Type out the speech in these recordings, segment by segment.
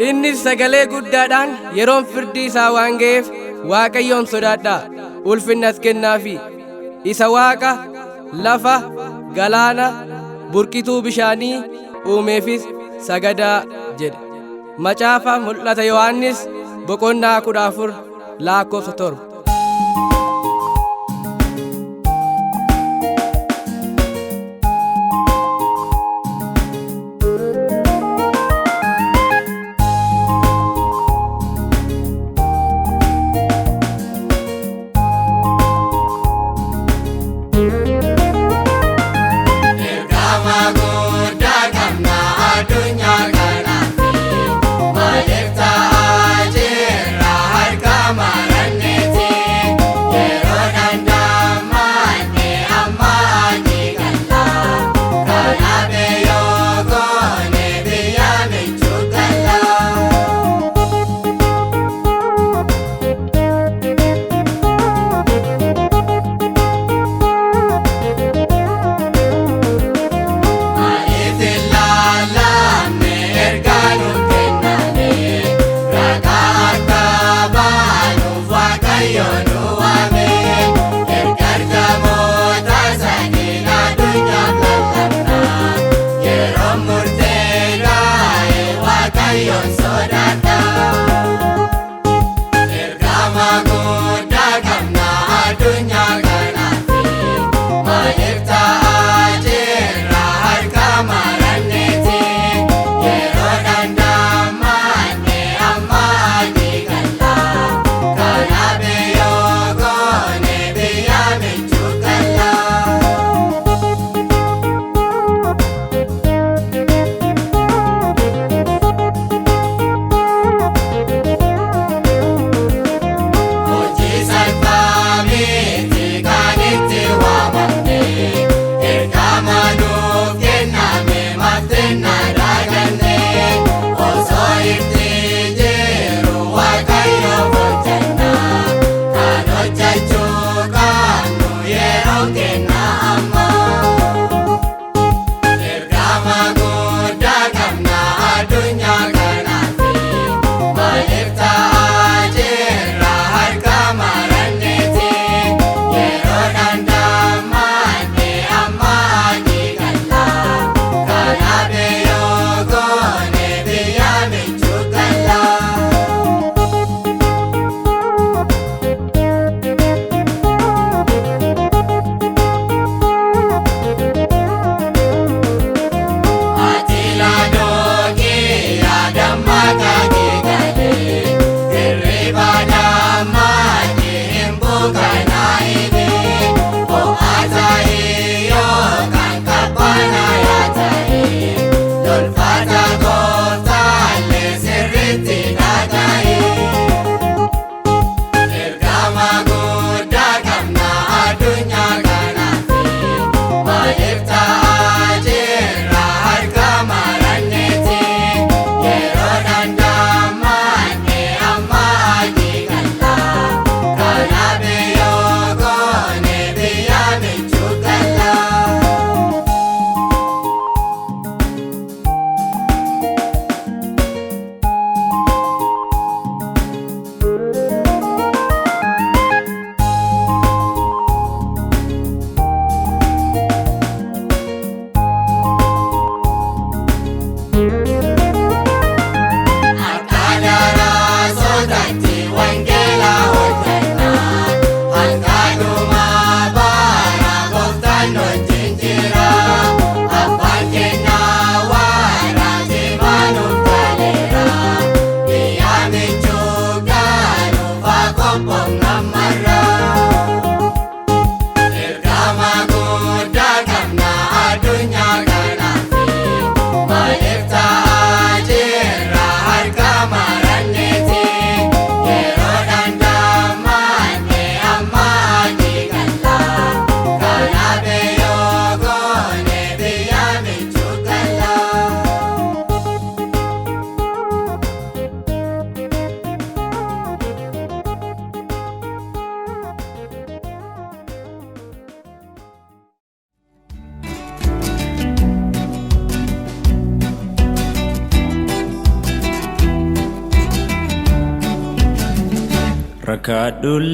Innis sagalee guddaadhaan yeroon firdii isaa waan ga'eef Waaqayyoon sodaadhaa, ulfinnas kennaafi. Isa Waaqa lafa, galaana, burqituu bishaanii uumeefis sagadaa jedhe. Macaafa Mul'ata Yohaannis boqonnaa 14 lakkoofsa 7. Ergama guddaa qabna addunyaa kanaaf, maaliif ta'aa jirra harka maranneeti?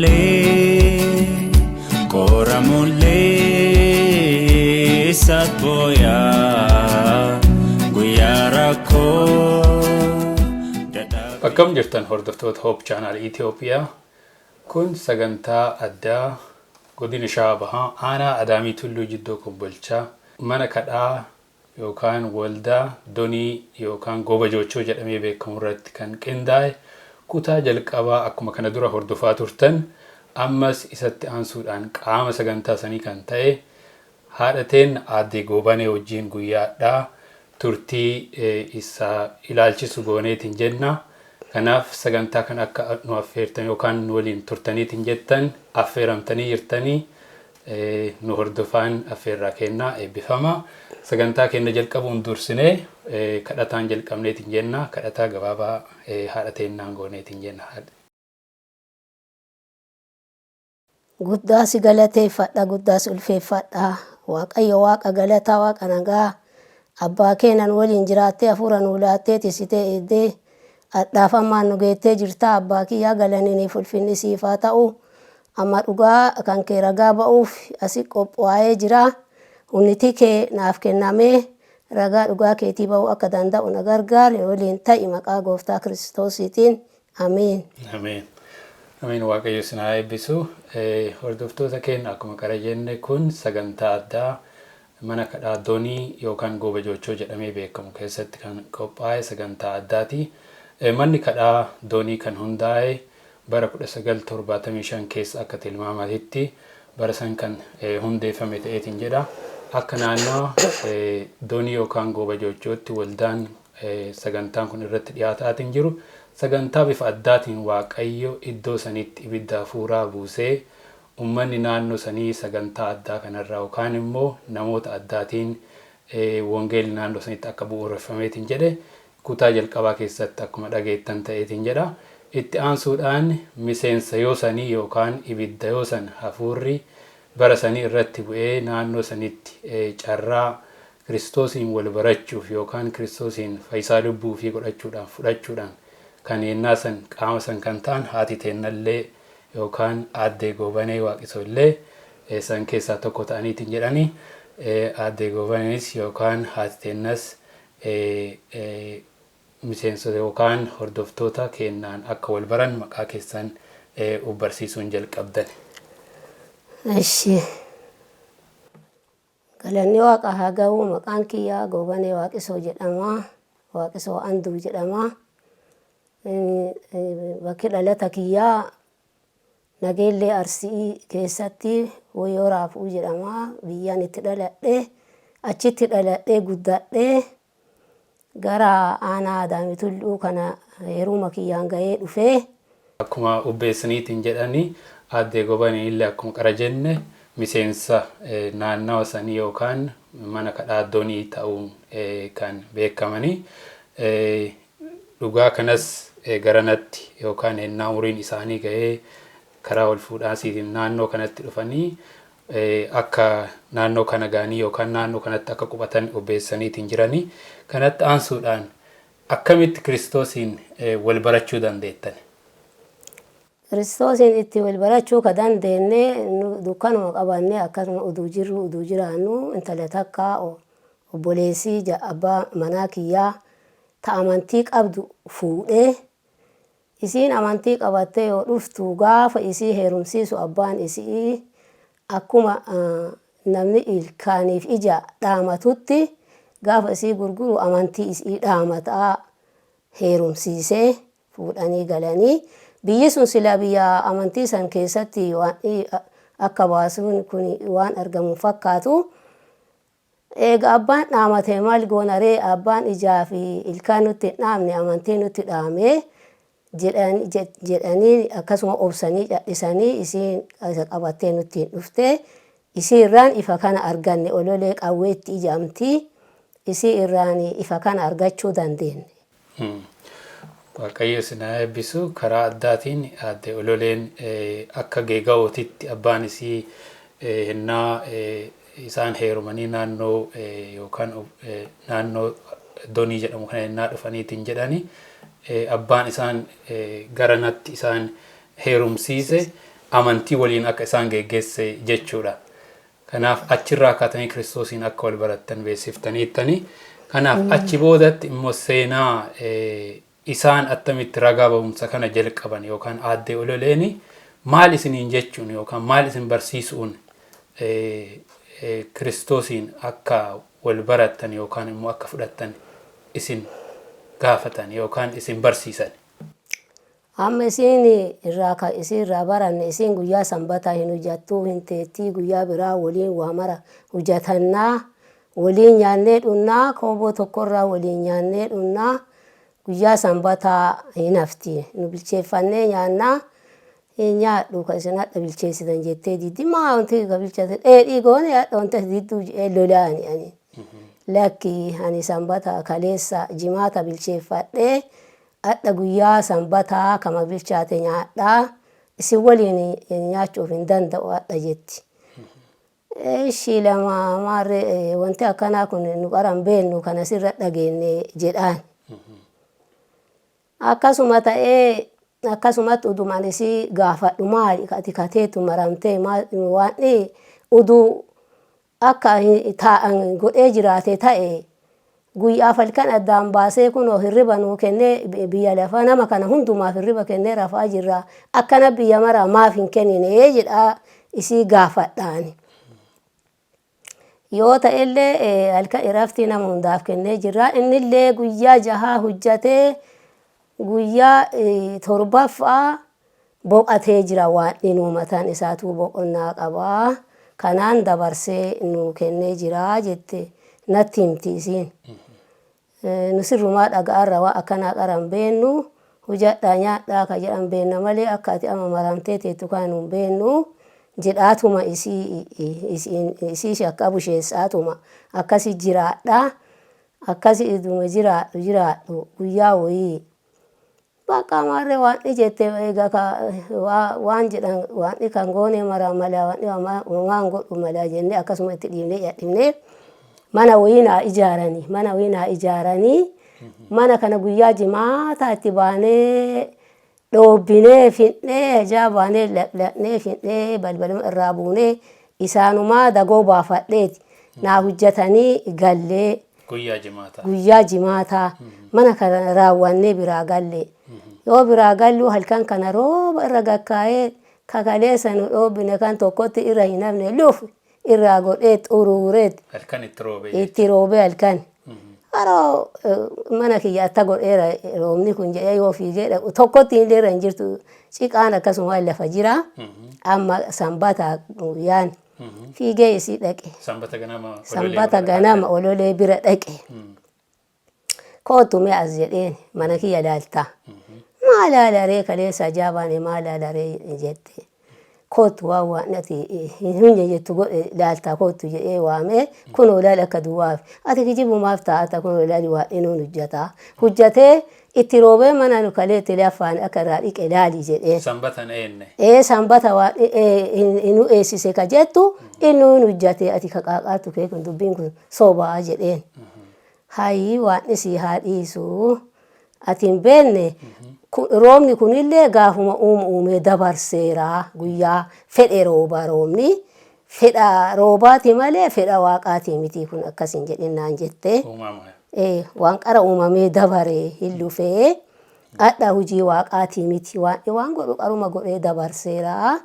Rakkaadhullee qoramullee isaat booyaa guyyaa rakkoo dadhabee. Akkam jirtan, hordoftoota Hope Channel Itoophiyaa? Kun sagantaa addaa godina Shawaa Bahaa, aanaa Adaamii Tulluu, Jiddoo Kombolchaa, mana kadhaa yookaan waldaa Donii yookaan Goobajoochoo jedhamee beekamu irratti kan qindaa'e kutaa jalqabaa akkuma kana dura hordofaa turtan, ammas isatti aansuudhaan qaama sagantaa sanii kan ta'e haadhateen aadde Goobanee wajjin guyyaadhaa turtii isaa ilaalchisu gooneetiin jenna. Kanaaf sagantaa kan akka nu affeertan yookaan nu waliin turtaniitiin jettan affeeramtanii jirtanii, nu hordofaan affeerraa kennaa, eebbifama. Sagantaa keenya jalqabuun dursinee kadhataan jalqabneetiin jenna. Kadhataa gabaabaa haadha teennaan gooneetiin jenna. Guddaa si galateeffadha, guddaa si ulfeeffadha. Waaqayyo Waaqa galataa, Waaqa nagaa, abbaa keenan waliin jiraattee, hafuura nuu laattee, tisitee, eeddee, adhaaf ammaan nu geettee jirtaa. Abbaa kiyyaa, galaniniif ulfinni siif haa ta'u. Amma dhugaa kan kee ragaa ba'uuf asi qophaa'ee jira. Humniti kee naaf kennamee ragaa dhugaa keetii ba'uu akka danda'u na gargaari, waliin ta'i, maqaa Gooftaa Kiristoosiitiin. Amiin. Ameen. Ameen, Waaqayyo isin haa eebbisu. Hordoftoota keenya, akkuma qara jenne kun sagantaa addaa mana kadhaa Doonii yookaan Goobajoochoo jedhamee beekamu keessatti kan qophaa'e sagantaa addaati. Manni kadhaa Doonii kan hundaa'e bara 1975 keessa, akka tilmaamatitti bara san kan hundeeffame ta'eetiin jedha. Akka naannoo Doonii yookaan Goobajoochootti waldaan sagantaan kun irratti dhiyaataatiin jiru sagantaa bifa addaatiin Waaqayyo iddoo sanitti ibidda hafuuraa buusee, ummanni naannoo sanii sagantaa addaa kanarraa yookaan immoo namoota addaatiin wangeelli naannoo sanitti akka bu'uureffameetiin jedhe kutaa jalqabaa keessatti akkuma dhageettan ta'eetiin jedha. Itti aansuudhaan miseensa yoo sanii yookaan ibidda yoo san hafuurri bara sanii irratti bu'ee naannoo sanitti carraa Kiristoosiin wal barachuuf yookaan Kiristoosiin fayyisaa lubbuu fi godhachuudhaan fudhachuudhaan kan yennaa san qaama san kan ta'an haati teennallee yookaan aaddee Goobanee Waaqisoo illee san keessaa tokko ta'aniitiin jedhanii, aaddee Goobaneenis yookaan haati teennas miseensota yookaan hordoftoota kennaan akka wal baran maqaa keessan uf barsiisuun jalqabdan. Ishi. Galanni Waaqa haa ga'u. Maqaan kiyyaa Goobanee Waaqisoo jedhama. Waaqisoo Anduu jedhama. Bakki dhalata kiyyaa Nageellee Arsii keessatti Woyyoo Raafuu jedhama. Biyyaan itti dhaladhe. Achitti dhaladhee guddadhee gara aanaa Adaamii Tulluu kana heeruma kiyyaan ga'ee dhufee. Akkuma ubbeessaniitiin jedhanii, aaddee Goobaneen illee akkuma qara jenne miseensa naannawa sanii yookaan mana kadhaa Doonii ta'uun kan beekamanii. Dhugaa kanas garanatti yookaan ennaa umuriin isaanii ga'ee karaa wal fuudhaasiitiin naannoo kanatti dhufanii akka naannoo kana ga'anii yookaan naannoo kanatti akka qubatan obbeessaniitiin jiranii. Kanatti aansuudhaan akkamitti Kiristoosiin wal barachuu dandeettan? Kiristoosiin itti wal barachuu ka dandeenye dukkanuma qabannee akkasuma uduu jirru, uduu jiraannu, intala takka obboleessii abbaa manaa kiyyaa ta amantii qabdu fuudhee, isiin amantii qabattee yoo dhuftu, gaafa isii heerumsiisu abbaan isii akkuma namni ilkaaniif ija dhaamatutti gaafa isii gurguru amantii isii dhaamataa heerumsiisee fuudhanii galanii. Biyyi sun silaa biyya amantii san keessatti waan akka baasuun kun waan argamu fakkaatu. Eega abbaan dhaamate maal goona ree? Abbaan ijaa fi ilkaan nutti hin dhaamne, amantii nutti dhaame jedhanii akkasuma obsanii cadhisanii isiin isa qabattee nutti hin dhufte. Isii irraan ifa kana arganne. Ololee qawweetti ijamti. Isii irraan ifa kana argachuu dandeenye. Waaqayyo isin haa eebbisu. Karaa addaatiin aadde Ololeen akka geega'ootitti abbaan isii hennaa isaan heerumanii naannoo yookaan naannoo Donii jedhamu kana hennaa dhufaniitiin jedhani, abbaan isaan garanatti isaan heerumsiise amantii waliin akka isaan geggeesse jechuudha. Kanaaf achirraa kaatanii Kiristoosiin akka wal barattan beeksiftaniittani. Kanaaf achi boodatti immoo seenaa isaan attamitti ragaa ba'umsa kana jalqaban yookaan aaddee Ololeeni maal isiniin jechuun yookaan maal isin barsiisuun Kiristoosiin akka wal barattan yookaan immoo akka fudhattan isin gaafatan yookaan isin barsiisan? Amma isiin irraa ka isiin irraa baranne, isiin guyyaa Sanbataa hin hojjattuu, hin teettii, guyyaa biraa waliin waa mara hojjatannaa, waliin nyaannee dhunnaa, kooboo tokkorraa waliin nyaannee dhunnaa, guyyaa Sanbataa hin hafti, nu bilcheeffannee nyaannaa, hin nyaadhu ka isin hadha bilcheessitan jettee diddi. Maa wanti ka bilchate dheedhii goone hadha wanta didduu jedhee lolaani ani. Lakki, ani Sanbata kaleessa Jimaata bilcheeffadhee, hadha guyyaa Sanbataa kama bilchaate nyaadhaa, isin waliin nyaachuuf hin danda'u hadha jetti. Ishii lama maarree, wanti akkanaa kun nu qaran beennu, kana sirra dhageenne jedhaan. Akkasuma ta'ee akkasumatti udumaan isii gaafadhu, maali ati kateetu maramtee waan uduu akka taa'an godhee jiraate ta'e, guyyaaf halkan addaan baasee kunoo hirriba nuu kennee, biyya lafaa nama kana hundumaaf hirriba kennee rafaa jirra, akkana biyya maraa maaf hin kennine jedhaa isii gaafadhaani. Yoo ta'ellee halkan iraftii nama hundaaf kennee jirra. Innillee guyyaa jahaa hojjatee guyyaa torbaffaa boqatee jira, waan inni mataan isaatuu boqonnaa qabaa. Kanaan dabarsee nuu kennee jira jette natti himti isiin. Nu sirrumaa dhaga'arra waan akkanaa qaran beennu, hojadhaa nyaadhaa ka jedhan beenna malee akka ati amma maramtee teettu kana nu hin beennu jedhaatuma isii shakka busheessaatuma akkasi jiraadha. Akkasi iduma jiraadhu jiraadhu guyyaa wayii bakka maarree waan jette egaa ka waan jedhan waan kan goone mara mala waan waan godhu mala jennee akkasuma itti dhiibnee cadhibnee, mana wayii naa ijaaranii, mana wayii naa ijaaranii, mana kana guyyaa Jimaataa itti baanee dhoobbinee fin'ee, hajaa baanee laqlaqnee fin'ee, balbaluma irraa buunee isaanumaa dagoo baafadheeti naa hojjetanii gallee. Guyyaa Jimaataa. Guyyaa Jimaataa mana kana raawwannee biraa galle. Yoo biraa gallu halkan kana rooba irra gakkaa'ee, kakaleessa nu dhoobbine kan tokkotti irra hin hafne luf irraa godhee xuruureet. Halkan itti roobee. Itti roobee halkan. Haroo mana kiyya atta godheera roobni kun jedhee yoo fiigee dhaqu tokkotti illee irra hin jirtu, ciqaan akkasuma lafa jira. Amma Sanbata guyyaan fiigee isii dhaqe. Sanbata ganama. Sanbata ganama Ololee bira dhaqe. Kootu mee as jedheen, mana kiyya laalta. Maa laalaree, kaleessa ajaabaane maa laalaree jette. Kootu waan waan ati hin hunye jettu godhe laalta, kootu jedhee waamee, kunoo laal akka duwwaaf. Ati kijibumaaf taa'ata, kunoo laali waan inni hojjata. Hojjatee itti roobee mana nu kaleetti lafaan akka irraa dhiqe laali jedheen. Sanbatan eenne. Ee, Sanbata waan nu eessise ka jettu inni nu hojjate, ati ka qaaqaatu kee kun dubbiin kun sobaa jedheen. Hayii, waan isii haa dhiisu. Ati hin beekne, roobni kunillee gaafuma uumu uumee dabarseera, guyyaa fedhe rooba, roobni fedha roobaati malee fedha waaqaati miti kun akkas hin jedhin naan jette. Uumama. Waan qara uumamee dabare hin lufee hadha hojii waaqaati miti, waan waan godhu qaruma godhee dabarseera.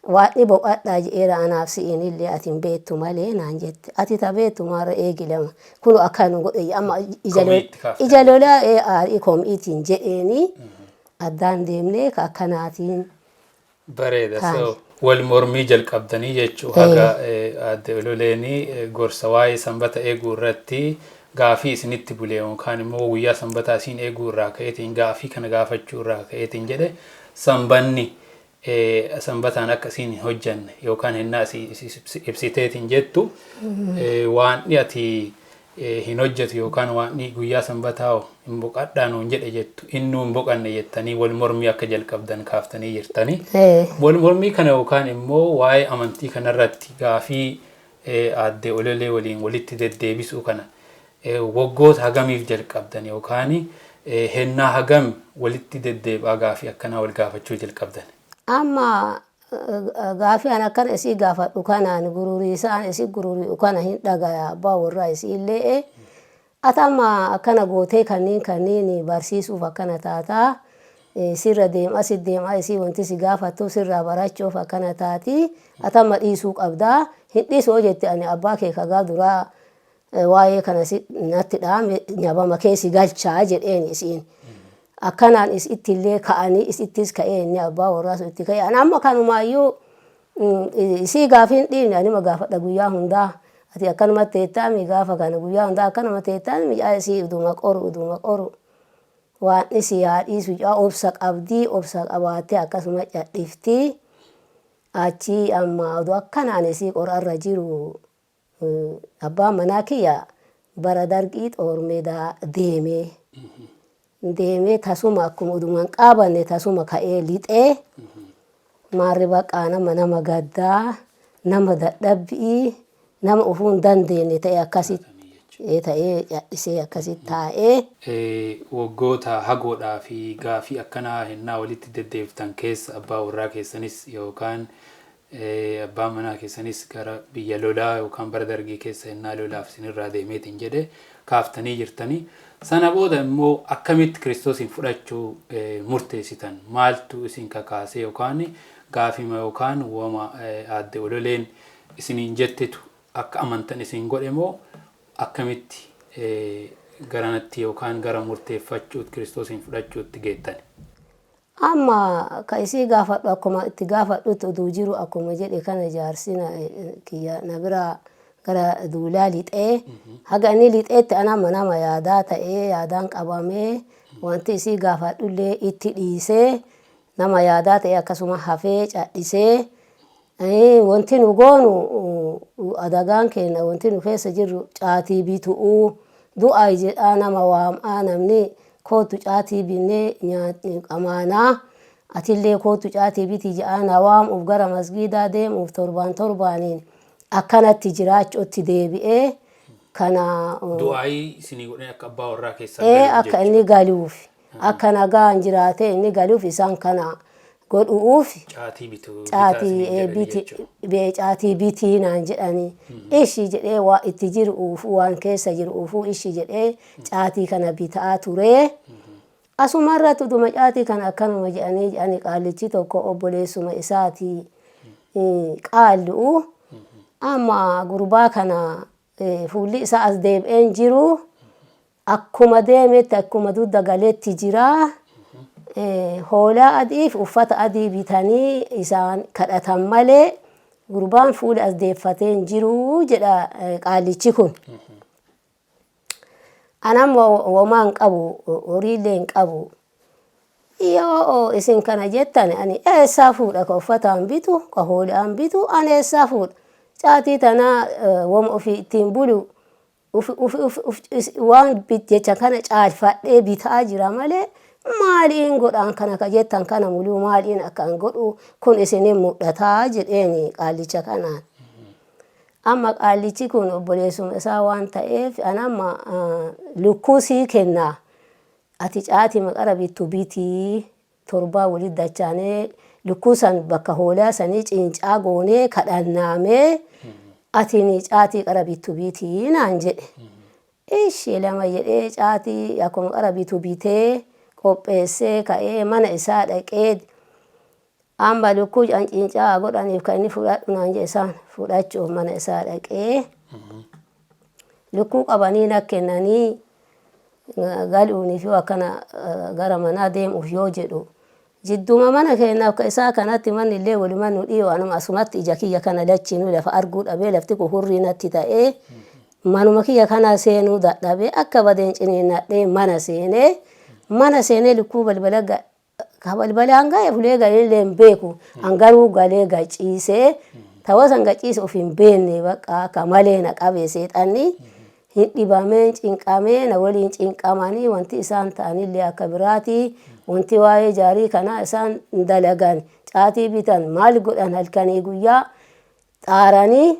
Waaqni boqadhaa jedheera anaaf si'inillee, ati hin beektu malee naan jette. Ati ta beektu maarra eegi lama kun akka nu godhe amma Komiitti kaaftanii. Ija lolaa aarii komiitiin jedheeni addaan deemnee ka akkanaatiin. Bareeda. Taane. So wal mormii jalqabdanii jechuu haga aadde Ololeenii gorsa waa'ee Sanbata eeguu irratti gaafii isinitti bule yookaan immoo guyyaa Sanbataa isiin eeguu irraa ka'eetiin gaafii kana gaafachuu irraa ka'eetiin jedhe, sanbanni sanbataan akka isiin hin hojjanne yookaan hennaa ibsiteetiin jettu, waan ati hin hojjetu yookaan waan guyyaa Sanbataa hin boqadhaa nuun jedhe jettu innuu hin boqanne jettanii wal mormii akka jalqabdan kaaftanii jirtanii. Wal mormii kana yookaan immoo waa'ee amantii kanarratti gaafii aadde Ololee waliin walitti deddeebisuu kana waggoota hagamiif jalqabdan yookaan hennaa hagam walitti deddeebi'aa gaafii akkanaa wal gaafachuu jalqabdan? Amma gaafii an akkana isii gaafadhu kanaan gururiisaan isii gururi'u kana hin dhagaya abbaa warraa isii illee. Ati amma akkana gootee kanniin kanniin barsiisuuf akkana taataa, sirra deema, si deema, isii wanti si gaafattu sirraa barachuuf akkana taati, ati amma dhiisuu qabdaa, hin dhiisu yoo jette ani abbaa kee kagaa duraa waa'ee kana si natti dhaame nyabama kee si galchaa jedheen isiin. Akkanaan is ittillee ka'anii isittis ka'ee inni abbaa warraa sun itti ka'e. Ani amma kanumaayyuu isii gaafii hin dhiifne, anima gaafadha guyyaa hundaa. Ati akkanuma teettaami gaafa kana guyyaa hundaa akkanuma teettaami mucaa isii uduma qoru uduma qoru. Waan isii haa dhiisu, mucaa obsa qabdii, obsa qabaattee akkasuma cadhiftii. Achii amma oduu akkanaan isii qorarra jiru, abbaan manaa kiyya bara Dargii xoormeedaa deemee deemee tasuma akkuma uduma hin qaabanne tasuma ka'ee lixee. Maarri baqqaa nama nama gaddaa, nama dadhabbii, nama ufuu hin dandeenye ta'e akkasitti ta'ee cadhisee akkasitti taa'ee. Waggoota hagoodhaa fi gaafii akkanaa hennaa walitti deddeebiftan keessa abbaa warraa keessanis yookaan abbaan manaa keessanis gara biyya lolaa yookaan bara Dargii keessa hennaa lolaaf isinirraa deemeetiin jedhe kaaftanii jirtanii. Sana booda immoo akkamitti Kiristoosiin fudhachuu murteessitan? Maaltu isin kakaase, yookaan gaafima yookaan wama aadde Ololeen isiniin jettetu akka amantan isin godhe moo akkamitti garanatti yookaan gara murteeffachuutti Kiristoosiin fudhachuutti geettan? Amma ka isii gaafadhu akkuma itti gaafadhutti oduu jiru, akkuma jedhe kana jaarsi kiyya na biraa gara duulaa lixee, haga inni lixeetti anama nama yaadaa ta'ee yaadaan qabamee wanti isii gaafadhullee itti dhiisee, nama yaadaa ta'ee akkasuma hafee cadhisee. Wanti nu goonu, adagaan keenya, wanti nu keessa jirru caatii bitu'uu, du'aa jedhaa nama waam'aa, namni kootu caatii binnee qamaanaa, atillee kootu caatii bitii jedhaa na waamuuf, gara masgiidaa deemuuf, torbaan torbaaniin akkanatti jiraachuutti deebi'ee kana. Du'aayii isinii godhanii akka abbaa warraa keessaa galuuf akka inni galuuf, akka nagaan jiraatee inni galuuf isaan kana godhuuf. Caatii bituu. Caatii biti, caatii bitii naan jedhanii, ishi jedhee waa itti jiru uufuu, waan keessa jiru uufuu, ishi jedhee caatii kana bitaa turee. Asuma irratti utuma caatii kana akkanuma jedhanii jedhanii, qaallichi tokko obboleessuma isaatii qaallu'u amma gurbaa kana fuulli isaa as deebi'een jiru, akkuma deemetti akkuma dugda galeetti jira. Hoolaa adiif uffata adii bitanii isaan kadhatan malee gurbaan fuula as deeffatee hin jiru jedha qaallichi kun. Anammoo womaa hin qabu, horiillee hin qabu. Yoo isin kana jettan ani eessaa fuudha ka uffataan bitu, ka hoolaan bitu ani eessaa fuudha? Caatii tanaa woma ofii ittiin bulu waan jecha kana caalfadhee bitaa jira malee maaliin godhaan kana ka jettan kana muluu maaliin akka an godhu kun isinin mul'ataa jedheen qaallicha kanaan. Amma qaallichi kun obboleessuma isaa waan ta'eef, an amma lukkuu sii kennaa, ati caatii maqara bittu bitii, torbaa walitti dachaanee lukkuu san bakka hoolaa sanii cincaa goonee kadhannaamee ati caatii qara bittu bitii naan jedhe. Ishi lama jedhee caatii akkuma qara bitu bitee qopheessee ka'ee mana isaa dhaqee, amma lukkuu an cincaa godhaniif kan inni fudhadhu naan jedhe isaan fudhachuuf mana isaa dhaqee, lukkuu qabanii na kennanii galuuniif yoo akkana gara manaa deemuuf yoo jedhu, jidduma mana keenya akka isaa kanatti manni illee walumaa nu dhiyoo, anuma asumatti ija kiyya kana lachinuu lafa arguu dhabee, lafti kun hurrii natti ta'ee, manuma kiyya kana seenuu dadhabee, akka badeen ciniinnadhee mana seenee, mana seenee lukkuu balbala ka balbalaan ga'e fulee galeellee hin beeku, an garuu galee gaciisee tawa san gaciise of hin beekne, bakka akka malee na qabe seexanni, hin dhibameen cinqamee, na waliin cinqamanii wanti isaan ta'anillee akka biraati. Wanti waa'ee jaarii kanaa isaan dalagan, caatii bitan, maal godhan, halkanii guyyaa xaaranii.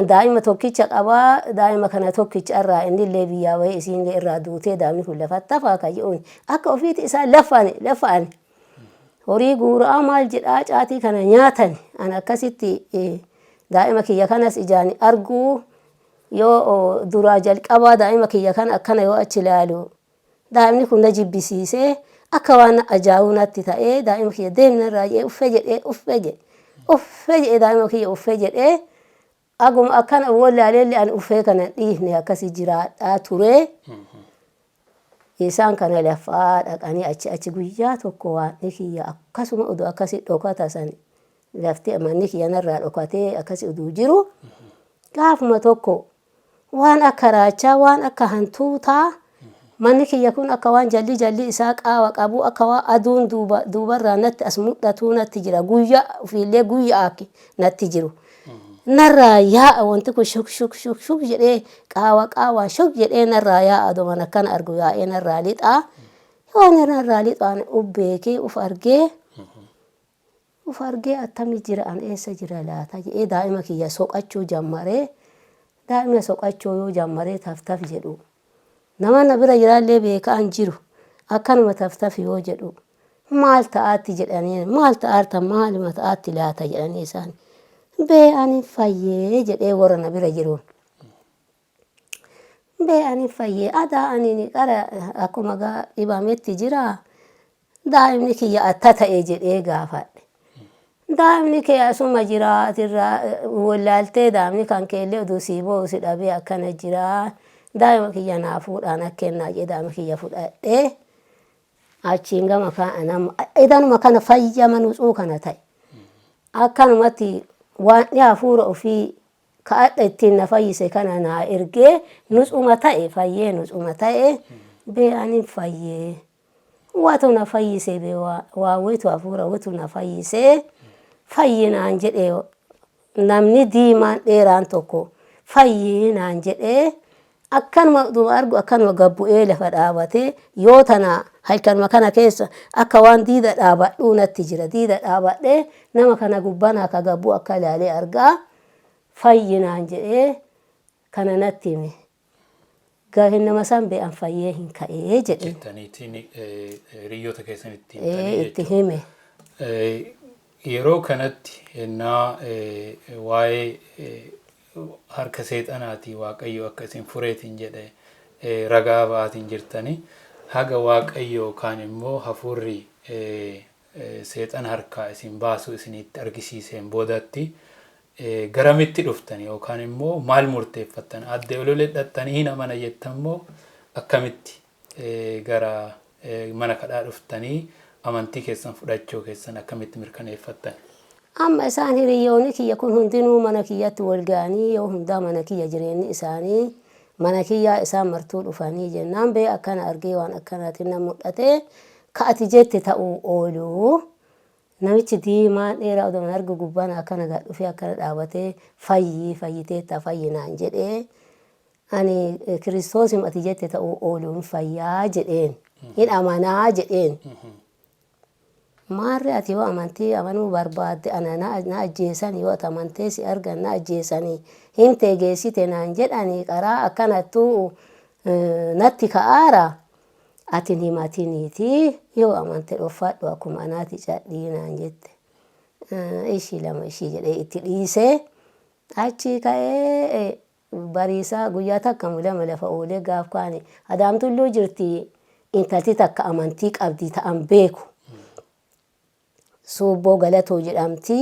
Daa'ima tokkicha qabaa, daa'ima kana tokkicha irraa innillee biyyaa bahee isiinillee irraa duutee daa'imni kun lafatti hafaa ka jedhuun akka ofiiti isaan lafa'an lafa'an. Horii guuraa maal jedhaa caatii kana nyaatan. An akkasitti daa'ima kiyya kanas ijaan arguu, yoo duraa jalqabaa daa'ima kiyya kana akkana yoo achi ilaalu, daa'imni kun na jibbisiisee, akka waan ajaa'uu natti ta'ee, daa'ima kiyya deemna irraa jedhee, uffee jedhee, uffee jedhe, uffee jedhee, daa'ima kiyya uffee jedhee, aguma akkana wallaalellee ani uffee kana hin dhiifne, akkasi jiraadhaa ture. Isaan kana lafaa dhaqanii achi achi guyyaa tokko waan kiyya akkasuma oduu akkasi dhokata san, lafti manni kiyya narraa dhokatee akkasi oduu jiru, gaafuma tokko waan akka raachaa, waan akka hantuutaa, manni kiyya kun akka waan jalli jalli isaa qaawa qabu, akka waan aduun duuba duubarraa natti as mul'atuu natti jira. Guyyaa ofiillee guyyaa akki natti jiru narraa yaa'a. Wanti kun shuk shuk shuk shuk jedhee, qaawa qaawa shuk jedhee narraa yaa'a. Aduman akkana argu yaa'ee narraa lixaa. Yoo narraa lixu ani uf beekee uf argee, uf argee, attami jira, an eessa jira laata jedhee daa'ima kiyya soqachuu jammaree. Daa'ima soqachuu yoo jammaree taftaf jedhu, nama na bira jiraallee beekaan jiru, akkanuma taftaf yoo jedhu, maal ta'aatti jedhanii, maal ta'aarta, maaluma ta'aatti laata jedhanii, isaan bee ani fayyee jedhee warra na bira jiruun. Bee ani fayyee, adaa ani qara akkuma gaa dhibametti jira, daa'imni kiyya atta ta'e jedhee gaafadhe. Daa'imni kee asuma jira, atirraa wallaaltee, daa'imni kan keellee oduu sii boo'u si dhabee akkana jira. Daa'ima kiyya naa fuudhaan akkennaa jedhee daa'ima kiyya fudhadhee achiin gama kana idanuma kana fayyama nutsuu kana ta'e. Akkanumatti waan hafuura ofii ka'adha ittiin na fayyise kana naa ergee nutsuma ta'e, fayyee nutsuma ta'e. Bee ani fayyee, waatu na fayyise, bee waa wetu hafuura wetu na fayyise, fayyinaan jedhee namni diimaan dheeraan tokko fayyinaan jedhee, akkanuma utuma argu akkanuma gabbu'ee lafa dhaabatee, yoo tana halkanuma kana keessa akka waan diida dhaabadhuu natti jira. Diida dhaabadhee nama kana gubbanaa ka gabbu akka ilaalee argaa, fayyinaan jedhee kana natti hime. Gaafiin nama san bee an fayyee hin ka'ee jedheen. Jettaniitiin hiriyoota keessanitti himtanii itti jechuudha. Hime. Yeroo kanatti ennaa waa'ee harka seexanaatii Waaqayyo akka isin fureetiin jedhe ragaa ba'aatiin jirtanii, haga Waaqayyo yookaan immoo hafuurri seexana harkaa isin baasu isinitti argisiiseen boodatti garamitti dhuftan yookaan immoo maal murteeffattan? Addee ololee dhattanii hin amana jettan moo akkamitti gara mana kadhaa dhuftanii amantii keessan fudhachuu keessan akkamitti mirkaneeffattan? Amma isaan hiriyoonni kiyya kun hundinuu mana kiyyatti wal ga'anii, yoo hundaa mana kiyya jireenyi isaanii mana kiyyaa, isaan martuu dhufanii jennaan, bee akkana argee, waan akkanaatiin na mul'ate, ka ati jette ta'uu oolu. Namichi diimaan dheeraa odoo hin argu gubbaan akkana gad dhufee akkana dhaabatee, fayyii fayyiteetta, fayyinaan jedhee, ani Kiristoosim ati jette ta'uu oolu, hin fayyaa jedheen, hin amanaa jedheen. Maarri ati yoo amantii amanuu barbaadde, ana na ajjeesan, yoo ati amantee si argan na ajjeesanii, himtee geessite naan jedhanii, qaraa akkanattuu natti ka'aara, ati hin himatiniiti, yoo amante dhoffadhu, akkuma anaati cadhii naan jette. Ishii lama ishii jedhee itti dhiisee achi ka'ee, bariisaa guyyaa takka lama lafa oolee, gaaf kaani Adaamtulluu jirti intalti takka amantii qabdi ta'an beeku. Suubboo Galatoo jedhamti.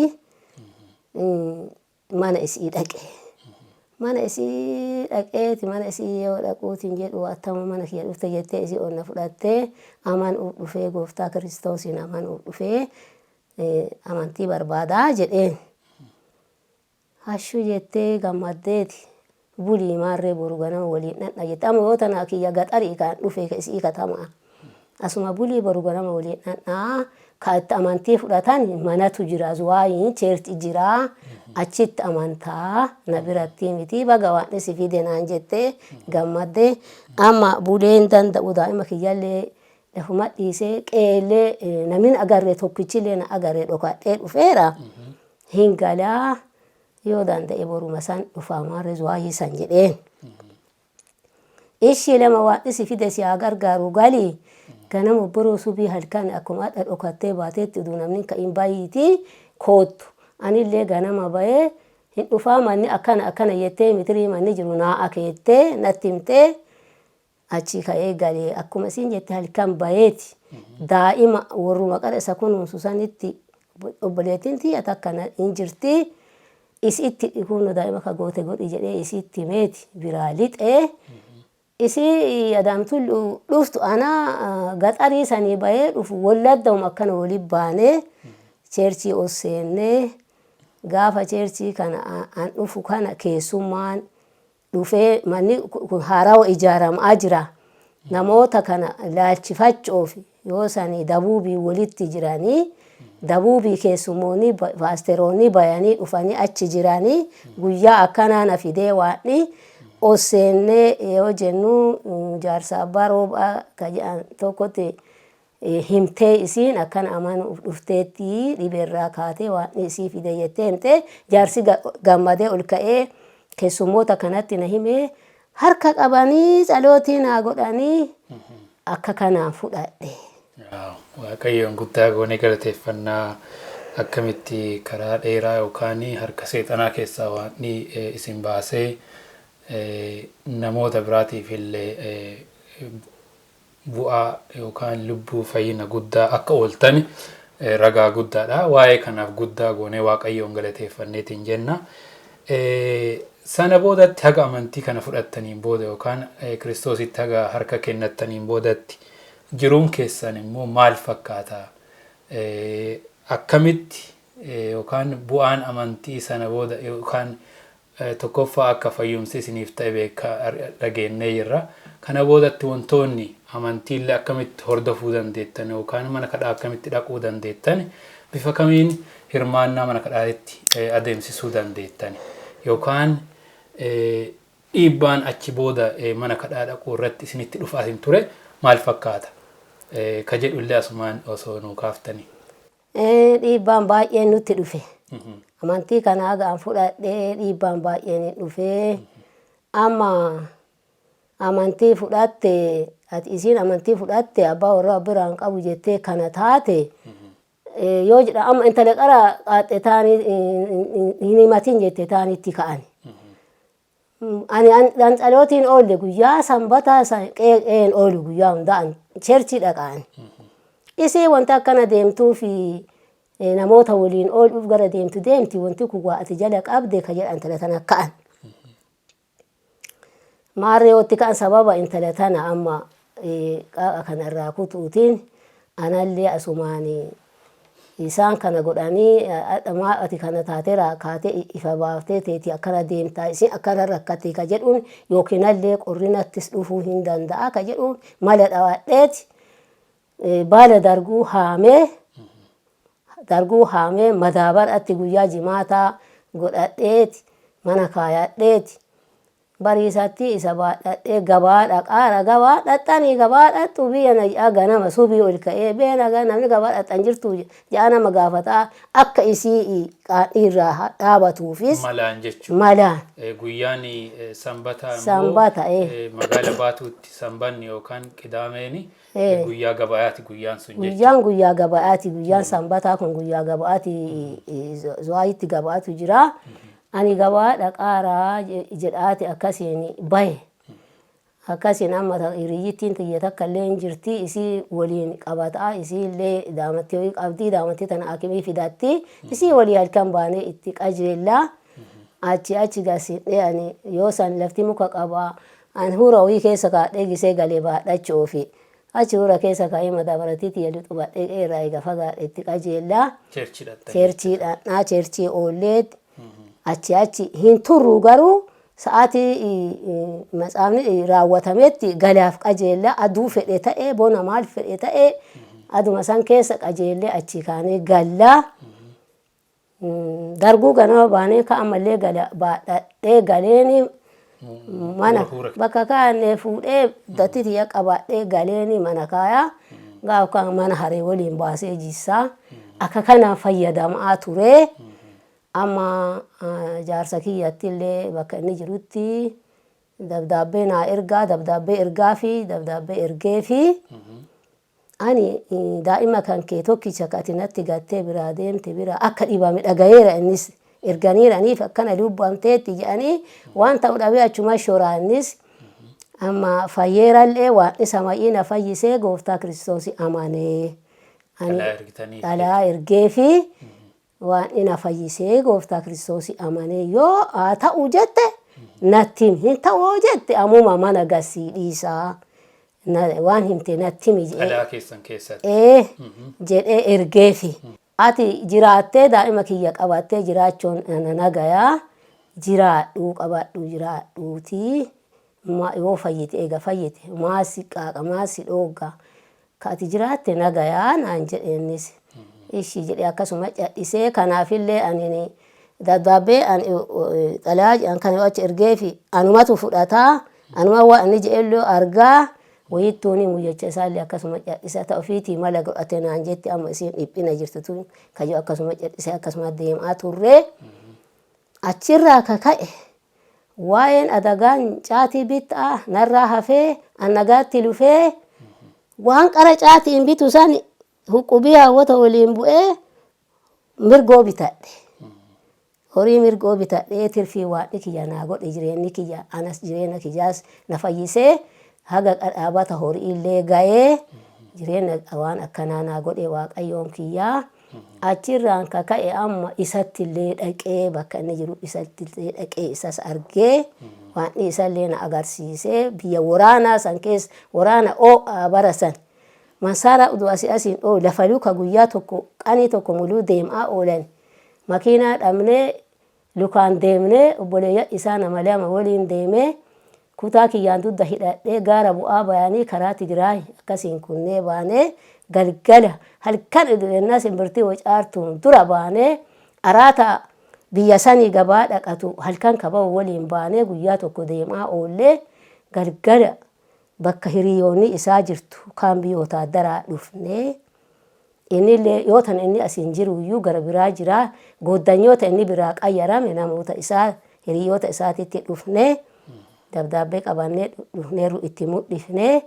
Mana isii dhaqe. Mana isii dhaqeeti, mana isii yoo dhaquutiin jedhu, attama mana kiyya dhufte jettee isii ol na fudhattee, amanuuf dhufee, gooftaa Kiristoosiin amanuuf dhufee, amantii barbaadaa jedheen. Hashuu jettee gammaddeeti, bulii maarree boru ganama waliin dhandha jette. Amma yoo tana kiyya gaxarii kan dhufe isii katamaa. Asuma bulii, boru ganama waliin dhandhaa, ka itti amantii fudhatan manatu jira, zuwaayiin church jira, achitti amantaa, na biratti miti, baga waan si fide naan jettee gammaddee. Amma bulee hin danda'u, daa'ima kiyyallee lafuma dhiisee, qeellee namni agarre tokkichillee na agarre, dhokadhee dhufeera. Hin galaa, yoo danda'e boruma san dhufaa, maarree zuwaayii san jedheen. Ishii lama, waan si fide si haa gargaaru, galii. Ganama obboroo subii halkan akkuma hadha dhokattee baateetti uduu namni hin ka'in bayiitii koottu. Anillee ganama bahee hin dhufaa, manni akkana akkana jettee mitirii manni jiru naa akeettee natti himtee achi ka'ee galee akkuma isiin jette halkan baheeti daa'ima warruma qara isa kunuunsu sanitti obboleettiin tiyya takka hin jirti, isitti kunno daa'ima ka goote godhi jedhee isitti himeeti biraa lixee. Isii adaamtu dhuftu ana gaxarii sanii bahee dhufu walladdahuma akkana wali baanee cheerchii ol seennee, gaafa cheerchii kana an dhufu kana keessummaan dhufee manni kun haarawa ijaaramaa jira. Namoota kana laalchifachuuf yoo sanii dabuubii walitti jiranii, dabuubii keessummoonni paasteroonni bayanii dhufanii achi jiranii, guyyaa akkanaa na fidee waanni ol seennee yoo jennu jaarsa abbaa roobaa ka jedhan tokkotti himtee, isiin akkana amanuuf dhufteetti dhibeerraa kaatee waan isii fide jettee himtee, jaarsi gammadee ol ka'ee keessummoota kanatti na himee, harka qabanii tsalootii naa godhanii akka kanaan fudhadhe. Waaqayyoon guddaa goonee galateeffannaa, akkamitti karaa dheeraa yookaan harka seexanaa keessaa waan isin baasee namoota biraatiif illee bu'aa yookaan lubbuu fayyina guddaa akka ooltan ragaa guddaadha. Waa'ee kanaaf guddaa goonee Waaqayyoon galateeffanneetiin jenna. Sana boodatti, haga amantii kana fudhattaniin booda yookaan Kiristoositti haga harka kennattaniin boodatti jiruun keessan immoo maal fakkaata? Akkamitti yookaan bu'aan amantii sana booda yookaan tokkoffaa akka fayyumsi isiniif ta'e beekaa dhageennee jirra. Kana boodatti wantoonni amantiillee akkamitti hordofuu dandeettan yookaan mana kadhaa akkamitti dhaquu dandeettan, bifa kamiin hirmaannaa mana kadhaatti adeemsisuu dandeettan, yookaan dhiibbaan achi booda mana kadhaa dhaquu irratti isinitti dhufaa hin ture maal fakkaata? Ka jedhullee asumaan osoo nuu kaaftanii. Dhiibbaan baay'een nutti dhufe. Amantii kana haga an fudhadhee dhiibbaan baay'een hin dhufee. Amma amantii fudhatte, ati isiin amantii fudhatte abbaa warraa biraan qabu jettee kana taate yoo jedha, amma intala qara qaaxxe taanii hin himatin jette taanitti ka'an. Ani an tsalootiin oolle guyyaa sanbataa qe'een oolu, guyyaa hundaa an cheerchii dhaqaan. Isii wanta akkana deemtuu fi namoota waliin ooluuf gara deemtu deemti, wanti kun waa ati jala qabde ka jedhan intala tana ka'an. Maarree watti ka'an, sababa intala tana amma qaaqa kanarraa kutuutiin anallee asumaan isaan kana godhanii, maa ati kana taateera kaatee ifa baaftee teeti akkana deemtaa, isin akkana rakkate ka jedhuun, yookiin allee qorrinattis dhufuu hin danda'a ka jedhuun mala dhawadheeti baala darguu haamee, darguu haamee madaabaratti guyyaa jimaataa godhadheeti mana kaayadheeti, bariisatti isa baadhadhee gabaa dhaqaara. Gabaa dhaqxanii gabaa dhaqxu biyya na jedhaa, ganama subii ol ka'ee beena namni gabaa dhaqxan jirtu jedhaa nama gaafataa, akka isii qaadhii irraa dhaabatuufis. Malaan jechuudha. Malaan. Guyyaan sanbataa immoo Sanbata. Magaala Baatuutti sanbanni yookaan qidaameeni guyyaa gabayaati guyyaan sun jechuudha. Guyyaan guyyaa gabayaati, guyyaan sanbataa kun guyyaa gabayaati, zuwaayitti gabaatu jira. Ani gabaa dhaqaaraa jedhaati akkasiin bahe. Akkasiin amma hiriyyittiin tiyya takka illee hin jirti, isii waliin qabataa, isii illee daamattii wayii qabdi, daamattii tana akimii fidatti, isii walii halkan baanee itti qajeellaa. Achi achi gasidhee ani yoo san lafti muka qabaa, an hura wayii keessa kaadhee gisee galee baadhachuufi achi hura keessa kaa'ee madaabarattii tiyya lixu baadhee qeerraa eega fagaadhe itti qajeellaa. Cheerchii dhaqxanii. Cheerchii dhaqnaa, cheerchii oollee achi achi hin turru, garuu sa'aatii matsaafni raawwatametti galaaf qajeella, aduu fedhe ta'e bona maal fedhe ta'e aduma san keessa qajeellee achi kaanee gallaa. Darguu ganama baanee ka ammallee gala baadhadhee galeeni mana bakka kaa'annee fuudhee datti tiyya qabaadhee galeeni mana kaayaa, gaaf kan mana haree waliin baasee jissaa akka kanaan fayyadamaa ture. Amma jaarsa kiyyatti illee bakka inni jirutti dabdaabbee naa ergaa, dabdaabbee ergaa fi dabdaabbee ergee fi Ani daa'ima kan kee tokkicha ka ati natti gattee biraa deemte biraa akka dhibame dhagayeera, innis erganiiraniif akkana lubbamteetti jedhanii waan ta'u dhabee achuma shoraa. Innis amma fayyeerallee, waan isa ma'iina fayyisee Gooftaa Kiristoos amanee. Ani Xalayaa ergitanii. Xalayaa ergee fi waan ina fayyisee Gooftaa Kiristoos amanee, yoo haa ta'u jette natti himi, hin ta'u yoo jette ammuma mana gasii dhiisaa, waan himte natti himi jedhee. Xalayaa keessan keessatti. Ee jedhee ergeefi. Ati jiraattee daa'ima kiyya qabattee jiraachuun ana nagayaa, jiraadhuu, qabadhu, jiraadhuutii, yoo fayyite, eega fayyite maasi qaaqa maasi dhoogga, ka ati jiraatte nagayaa naan jedhe. Innis ishii jedhee akkasuma cadhisee. Kanaafillee ani daddaabbee ani xalayaa jedhan kana yoo achi ergeefi anumatu fudhataa, anuma waan inni jedhellee argaa wayittuuni muyyacha isaallee akkasuma cadhisa ta ofiitii mala godhate naan jetti. Amma isiin dhiphina jirtu tun kayyoo akkasuma cadhisee akkasuma deemaa turre. Achirraa ka ka'e waa'een adagaan caatii bittaa narraa hafee, an nagaatti lufee, waan qara caatiin bitu san huqqubii hawwata waliin bu'ee mirgoo bitadhe. Horii mirgoo bitadhee tirfii waaqni kiyya naa godhe, jireenyi kiyya anas jireenya kiyyaas na fayyisee, haga dhaabata horii illee ga'ee, jireenya waan akkanaa naa godhe Waaqayyoon kiyyaa. Achirraan ka ka'e amma isatti illee dhaqee, bakka inni jiru isatti illee dhaqee, isas argee, waan isallee na agarsiisee. Biyya waraanaa san keessa, waraana oo'aa bara san mansaaraa uduu asii asiin dhooyu, lafa luka guyyaa tokko qanii tokko muluu deemaa oolan. Makiinaa dhabnee lukaan deemnee, obboleeyyan isaa nama lama waliin deemee, kutaa kiyyaan dudda hidhadhee, gaara bu'aa bayanii karaa Tigraay akkasiin kunnee baanee, galgala halkan idilennaa simbirtii wacaartuun dura baanee, araata biyya sanii gabaa dhaqatu halkan kaba'u waliin baanee, guyyaa tokko deemaa oollee, galgala bakka hiriyoonni isaa jirtu kaambii wotaaddaraa dhufnee. Innillee yoo tan inni asiin jiru iyyuu gara biraa jira, gooddanyoota inni biraa qayyarame namoota isaa hiriyoota isaatitti dhufnee, dabdaabbee qabannee dhufneerru itti mudhifnee,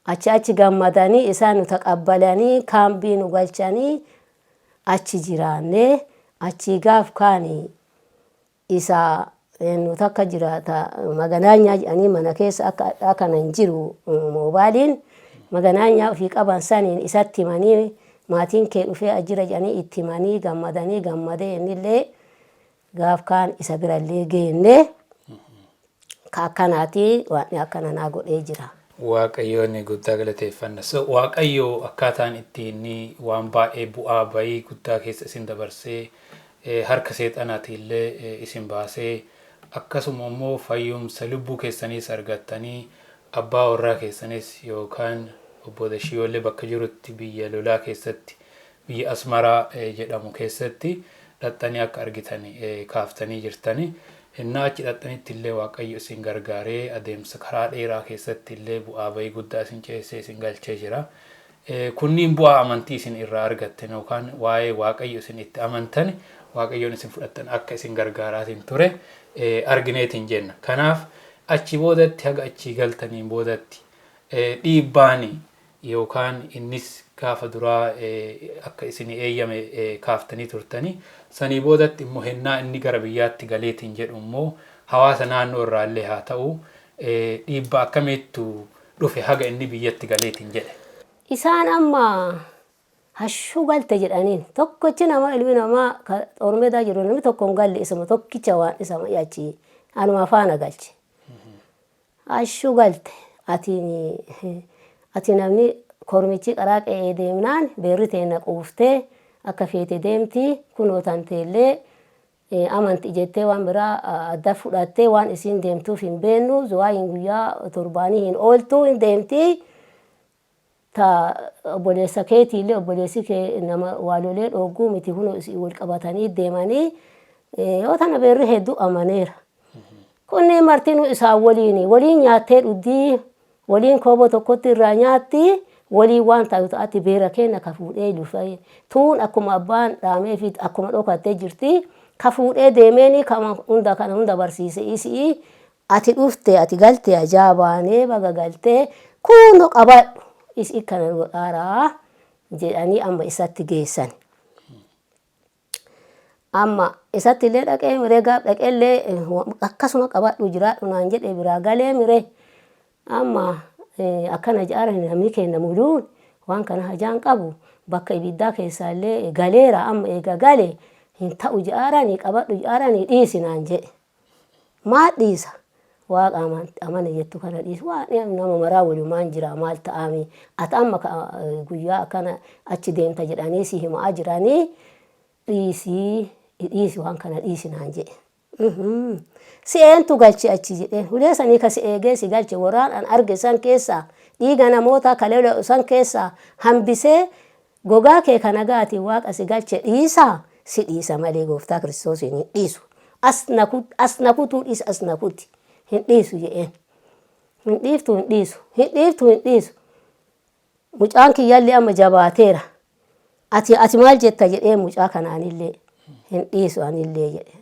achi achi gammadanii isaan nu taqabbalanii, kaambii nu galchanii, achi jiraannee. Achii gaaf kaanii isa nu takka jira ta maganaanyaa jedhanii, mana keessa akka adhaa kana hin jiru moobaaliin, maganaanyaa ofii qaban saniin isatti himanii, maatiin kee dhufee ajjira jedhanii itti himanii, gammadanii, gammadee innillee gaaf kaan isa birallee geenne. Ka akkanaati, waan akkana naa godhee jira. Waaqayyoon guddaa galateeffanna. So, Waaqayyo akkaataan itti inni waan baay'ee bu'aa bayii guddaa keessa isin dabarsee, harka seexanaati illee isin baasee, akkasuma immoo fayyumsa lubbuu keessaniis argattanii, abbaa warraa keessanis yookaan obbo Dashiyoollee bakka jirutti biyya lolaa keessatti, biyya Asmaraa jedhamu keessatti dhaxxanii akka argitan kaaftanii jirtani. Innaa achi dhaxxanitti illee Waaqayyo isin gargaaree, adeemsa karaa dheeraa keessatti illee bu'aa bayii guddaa isin ceesisee isin galchee jira. Kunniin bu'aa amantii isin irraa argattan yookaan waa'ee Waaqayyo isin itti amantan, Waaqayyoon isin fudhattan akka isin gargaaraatiin ture argineetiin jenna. Kanaaf achi boodatti, haga achii galtaniin boodatti, dhiibbaani yookaan innis gaafa duraa akka isin eeyyame kaaftanii turtanii, sanii boodatti immoo hennaa inni gara biyyaatti galeetiin jedhu immoo hawaasa naannoo irraallee haa ta'u dhiibbaa akkamiittu dhufe haga inni biyyatti galeetiin jedhe? Isaan amma hashuu galte jedhaniin. Tokkochi nama ilmi namaa ka Xormeedaa jiru namni tokko hin galle, isuma tokkicha waan isa achi anuma faana galche. Hashuu galte, ati namni kormichi qaraa qe'ee deemnaan beerri teenna quuftee akka feete deemti, kunoo tanteellee amanti jettee waan biraa adda fudhattee waan isiin deemtuuf hin beennu, zuwaayin guyyaa torbaanii hin ooltu, hin deemti. Ta obboleessa keetiillee, obboleessi kee nama waalolee dhoogguu miti, kunoo isii wal qabatanii deemanii, yoo tana beerri hedduu amaneera. Kunniin martinuu isaan waliin waliin nyaattee dhuddii, waliin kooboo tokkotti irraa nyaatti, waliin waan taatu ta'atti, beera keenya ka fuudhee dhufee tuun akkuma abbaan dhaamee fi akkuma dhokattee jirti ka fuudhee deemeeni kama hunda kana hunda barsiise isii. Ati dhufte, ati galte, ajaa baanee baga galtee, kuno qabadhu. Isi kana godhaaraa jedhanii amma isatti geessan. Amma isatti illee dhaqee miree, gaaf dhaqee illee akkasuma qabadhu jiraadhu naan jedhe, biraa galee miree. Amma akkana jedhaa namni keenya muluun waan kana hajaan qabu bakka ibiddaa keessaa illee galeera, amma eega gale hin ta'u jedhaaranii, qabadhu jedhaaranii, dhiisi naan jedhe. Maal dhiisa? Waaqa amana jettu kana dhiisi. Waan nama maraa walumaan jira, maal ta'ami? Ati amma guyyaa akkana achi deemta jedhanii si himaa jiranii, dhiisii, dhiisi, waan kana dhiisi naan jedhe. Si eentu galche achi jedheen. Hulee sanii ka si eegee si galche, waraan an arge san keessaa, dhiiga namoota kaleela'u san keessaa hambisee gogaa kee kana gaatii Waaqa si galche dhiisaa? Si dhiisa malee Gooftaa Kiristoosiin hin dhiisu. As na kutuu dhiisa, as na kuti, hin dhiisu jedheen. Hin dhiiftu, hin dhiisu, hin dhiiftu, hin dhiisu. Mucaan kiyyallee amma jabaateera. Ati maal jetta jedhee, mucaa kanaanillee hin dhiisu anillee jedhe.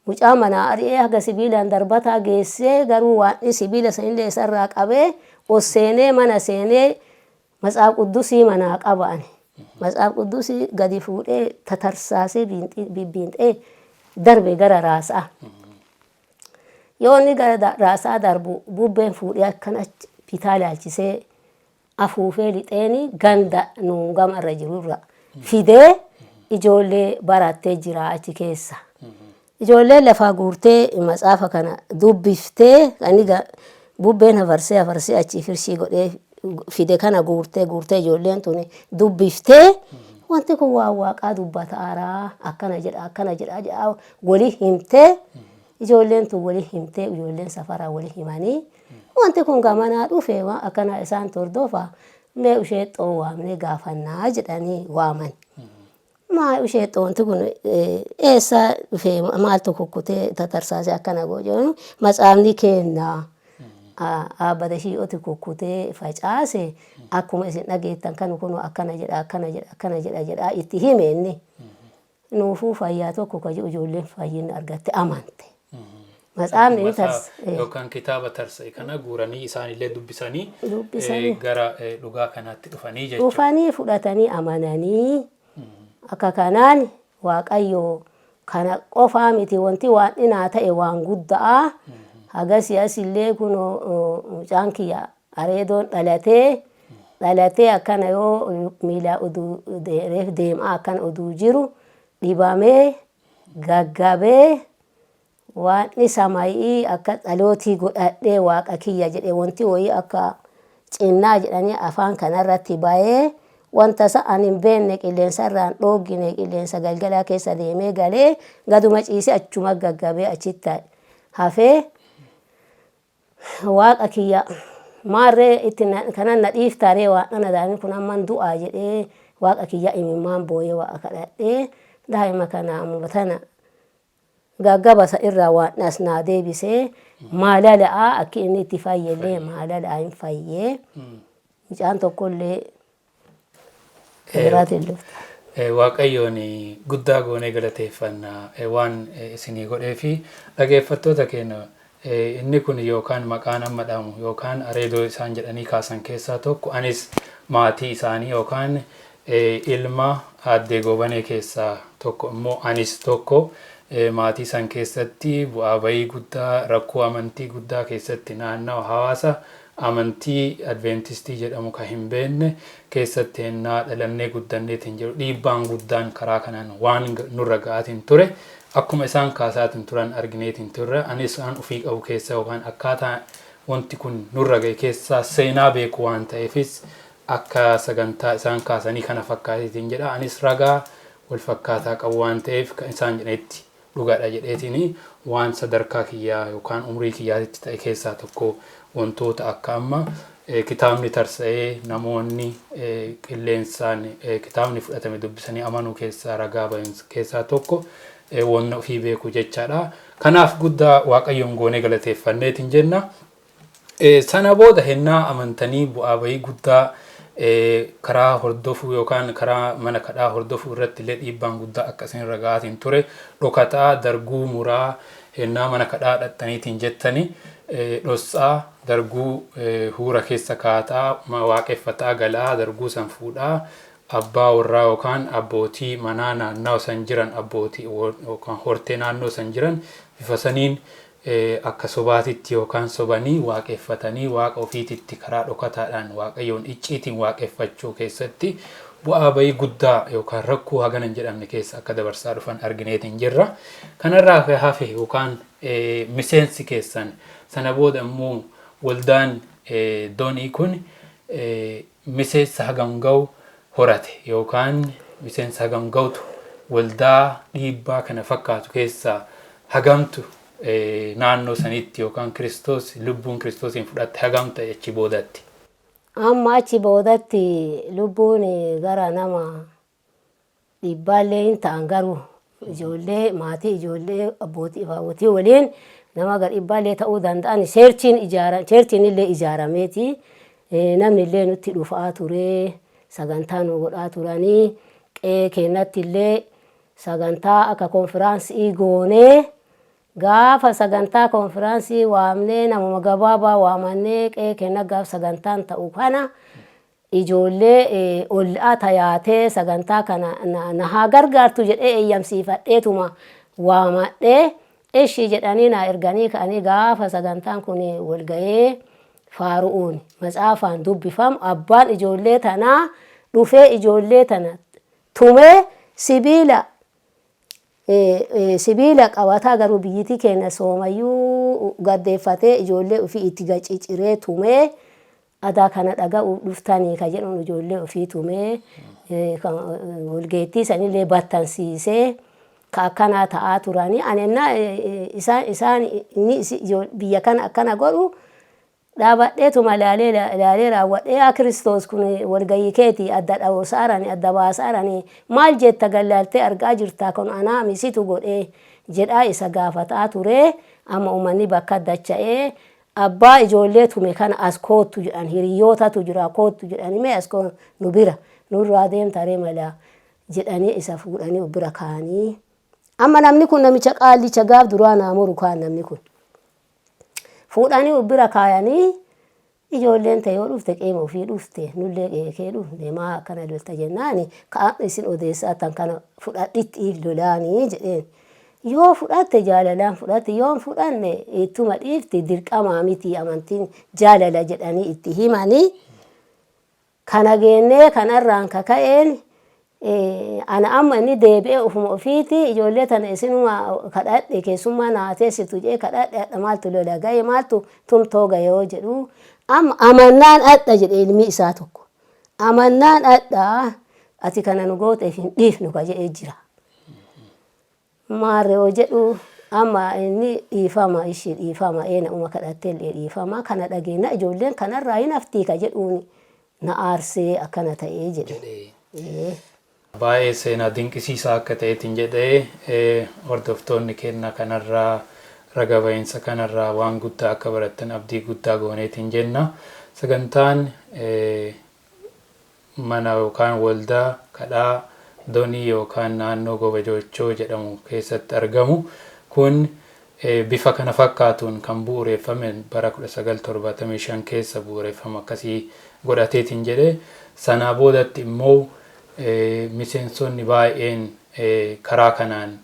Mucaa manaa ari'ee haga sibiilaan darbataa geessee, garuu waan sibiila sanillee isarraa qabee ol seenee, mana seenee Matsaaf Quddusii manaa qaba ani. Matsaaf Quddusii gadi fuudhee tatarsaasee bibbiinxee darbe gara raasaa. Yoo inni gara raasaa darbu bubbeen fuudhee akkana bitaa ilaalchisee afuufee lixeeni ganda nuun gama irra jirurra fidee ijoollee barattee jira achi keessa. Ijoolleen lafaa guurtee matsaafa kana dubbiftee, ani bubbeen hafarsee hafarsee achii firshii godhee fide kana guurtee guurtee ijoolleen tuni dubbiftee, wanti kun waan Waaqaa dubbataaraa, akkana jedha, akkana jedha jedha walii himtee, ijoolleen tun walii himtee, ijoolleen safaraa walii himanii, wanti kun gamanaa dhufe, waan akkanaa isaan tordofa, mee ishee xoo waamnee gaafannaa jedhanii waaman. Maa ishee wanti kun eessa dhufe, maaltu kukkutee tatarsaasee akkana goo jedhu, matsaafni keenna dhaabbata shii'oti kukkutee facaase, akkuma isin dhageettan kan kun akkana jedha, akkana jedha, akkana jedha jedha itti hime inni. Nuufuu fayyaa tokko ka jedhu ijoolleen fayyina argatte, amante. Matsaafni inni Yookaan kitaaba tarsa'e kana guuranii isaanillee dubbisanii Dubbisanii. gara dhugaa kanaatti dhufanii jechuudha. Dhufanii fudhatanii amananii, akka kanaan Waaqayyo kana qofaa miti, wanti waan dhinaa ta'e waan guddaa hagasii asillee kun mucaan kiyya areedoon dhalatee dhalatee akkana yoo miilaa uduu reef deemaa akkana uduu jiru dhibamee gaggabee, Waaqni samayii akka dhalootii godhadhee Waaqa kiyya jedhe, wanti wayii akka cinnaa jedhanii afaan kanarratti bayee, wanta isa ani hin beekne, qilleensa irraan dhooggine, qilleensa galgalaa keessa deemee galee gaduma ciisee achuma gaggabee achitti hafee, Waaqa kiyya, maarree itti kanan na dhiiftaaree, waan ana daa'imni kun amman du'aa jedhee Waaqa kiyya imimmaan booyee Waaqa kadhadhee, daa'ima kana amma tana gaggaba isa irraa waan as naa deebisee maalala'aa akki inni itti fayyellee maalala'aa hin fayyee, mucaan tokkollee biraatiin dhufte. Waaqayyoon guddaa goonee galateeffanna waan isinii godhee fi dhageeffattoota keenya, inni kun yookaan maqaan amma dhahamu yookaan areedoo isaan jedhanii kaasan keessaa tokko, anis maatii isaanii yookaan ilma aaddee Goobanee keessaa tokko immoo anis tokko, maatii san keessatti bu'aa bayii guddaa, rakkoo amantii guddaa keessatti, naannawa hawaasa amantii Adventistii jedhamu ka hin beekne keessatti hennaa dhalannee guddanneetiin jiru, dhiibbaan guddaan karaa kanaan waan nurra ga'aatiin ture akkuma isaan kaasaatiin turan argineetiin turre. Anis waan ofii qabu keessa yookaan akkaataa wanti kun nurra ga'e keessaa seenaa beeku waan ta'eefis akka sagantaa isaan kaasanii kana fakkaateetiin jedha. Anis ragaa wal fakkaataa qabu waan ta'eef kan isaan jedhanitti dhugaadha jedheetiin, waan sadarkaa kiyyaa yookaan umrii kiyyaatitti ta'e keessaa tokko wantoota akka amma kitaabni tarsa'ee namoonni qilleensaan kitaabni fudhatame dubbisanii amanuu keessaa ragaa bayan keessaa tokko wanna ofii beeku jechaadha. Kanaaf guddaa Waaqayyoon goonee galateeffanneetiin jenna. Sana booda hennaa amantanii bu'aa bayii guddaa karaa hordofuu yookaan karaa mana kadhaa hordofuu irratti illee dhiibbaan guddaa akka isin irra ga'aatiin ture, dhokataa darguu muraa hennaa mana kadhaa dhaxxaniitiin jettani dhossaa Darguu huura keessa kaataa waaqeffataa galaa darguu san fuudhaa abbaa warraa yookaan abbootii manaa naannoo san jiran, abbootii yookaan hortee naannoo san jiran bifa saniin akka sobaatitti yookaan sobanii waaqeffatanii waaqa ofiititti karaa dhokataadhaan Waaqayyoon icciitiin waaqeffachuu keessatti bu'aa bayii guddaa yookaan rakkoo hagana hin jedhamne keessa akka dabarsaa dhufan argineetiin jirra. Kanarraa hafe yookaan miseensi keessan sana booda immoo waldaan Doonii kun miseensa hagam ga'u horate yookaan miseensa hagam ga'utu waldaa dhiibbaa kana fakkaatu keessaa hagamtu naannoo sanitti yookaan Kiristoos lubbuun Kiristoosiin fudhatte hagam ta'e achi boodatti? Amma achi boodatti lubbuun gara nama dhibbaallee hin ta'an, garuu ijoollee maatii ijoollee abbootii fi haawwotii waliin nama gara dhibbaallee ta'uu danda'an. Churchiin ijaara, churchiin illee ijaarameeti namni illee nutti dhufaa ture, sagantaa nu godhaa turanii. Qe'ee keenyatti illee sagantaa akka konfiraansii goonee, gaafa sagantaa konfiraansii waamnee, namuma gabaabaa waamannee, qe'ee keenya gaaf sagantaan ta'u kana ijoollee ollaa tayaatee sagantaa kana na haa gargaartu jedhee eeyyamsiifadheetuma waamadhee, ishii jedhanii na erganii ka'anii, gaafa sagantaan kun walga'ee faaru'uun matsaafaan dubbifamu abbaan ijoollee tanaa dhufee ijoollee tana tumee sibiila qabataa, garuu biyyitii keenya soomayyuu gaddeeffatee ijoollee ofii itti gaciciree tumee, adaa kana dhaga'uuf dhuftanii ka jedhuun ijoollee ofii tumee walgeettii sanillee battansiisee ka akkanaa ta'aa turanii. Ani isaan inni biyya kana akkana godhu dhaabadheetuma ilaalee ilaalee raawwadhee, yaa Kiristoos, kun walgayii keetii adda dhawoosaarani adda baasaarani, maal jetta? Gallaaltee argaa jirtaa, kun anaa misitu godhee jedhaa isa gaafataa ture. Amma uummanni bakka dacha'ee abbaa ijoollee tume kana as koottu jedhan. Hiriyootatu jira, koottu jedhanii, mee as nu bira nurraa deemtaree malaa jedhanii isa fuudhanii of bira kaa'anii. Amma namni kun namicha qaallicha gaaf duraa naa moru kaan namni kun fuudhanii of bira kaayanii, ijoolleen ta'e yoo dhufte qeema ofii dhufte, nullee qe'ee kee dhufne, maa akkana lolta jennaani, ka'an isin odeessaa tan kana fudhadhitti lolaanii jedheen. Yoo fudhatte jaalalaan fudhatte, yoo hin fudhanne ittuma dhiifti, dirqamaa miti, amantiin jaalala jedhanii itti himanii. Kana geennee kanarraan kaka'een ana amma inni deebi'ee ofuma ofiiti ijoollee tana isinuma kadhadhe, keessummaa naa teessitu jedhee kadhadhe, hadha maaltu lola gahe, maaltu tumtoo gahe yoo jedhu, amma amannaan hadha jedhe ilmi isaa tokko, amannaan hadha ati kana nu gooteef hin dhiifnu ka jedhee jira. Maarree yoo jedhu, amma inni dhiifama ishii dhiifama eena uma kadhattee illee dhiifama kana dhageenya ijoolleen kanarraa hin haftii ka jedhuun na aarsee akkana ta'ee jedhe. Baay'ee seenaa dinqisiisaa akka ta'eetiin jedhee, hordoftoonni keenya kanarraa raga ba'iinsa kanarraa waan guddaa akka barattan abdii guddaa gooneetiin jenna. Sagantaan mana yookaan waldaa kadhaa Donii yookaan naannoo Gobajoochoo jedhamu keessatti argamu kun bifa kana fakkaatuun kan bu'uureffame bara 1975 keessa bu'uureffama akkasii godhateetiin jedhe. Sanaa boodatti immoo miseensonni baay'een karaa kanaan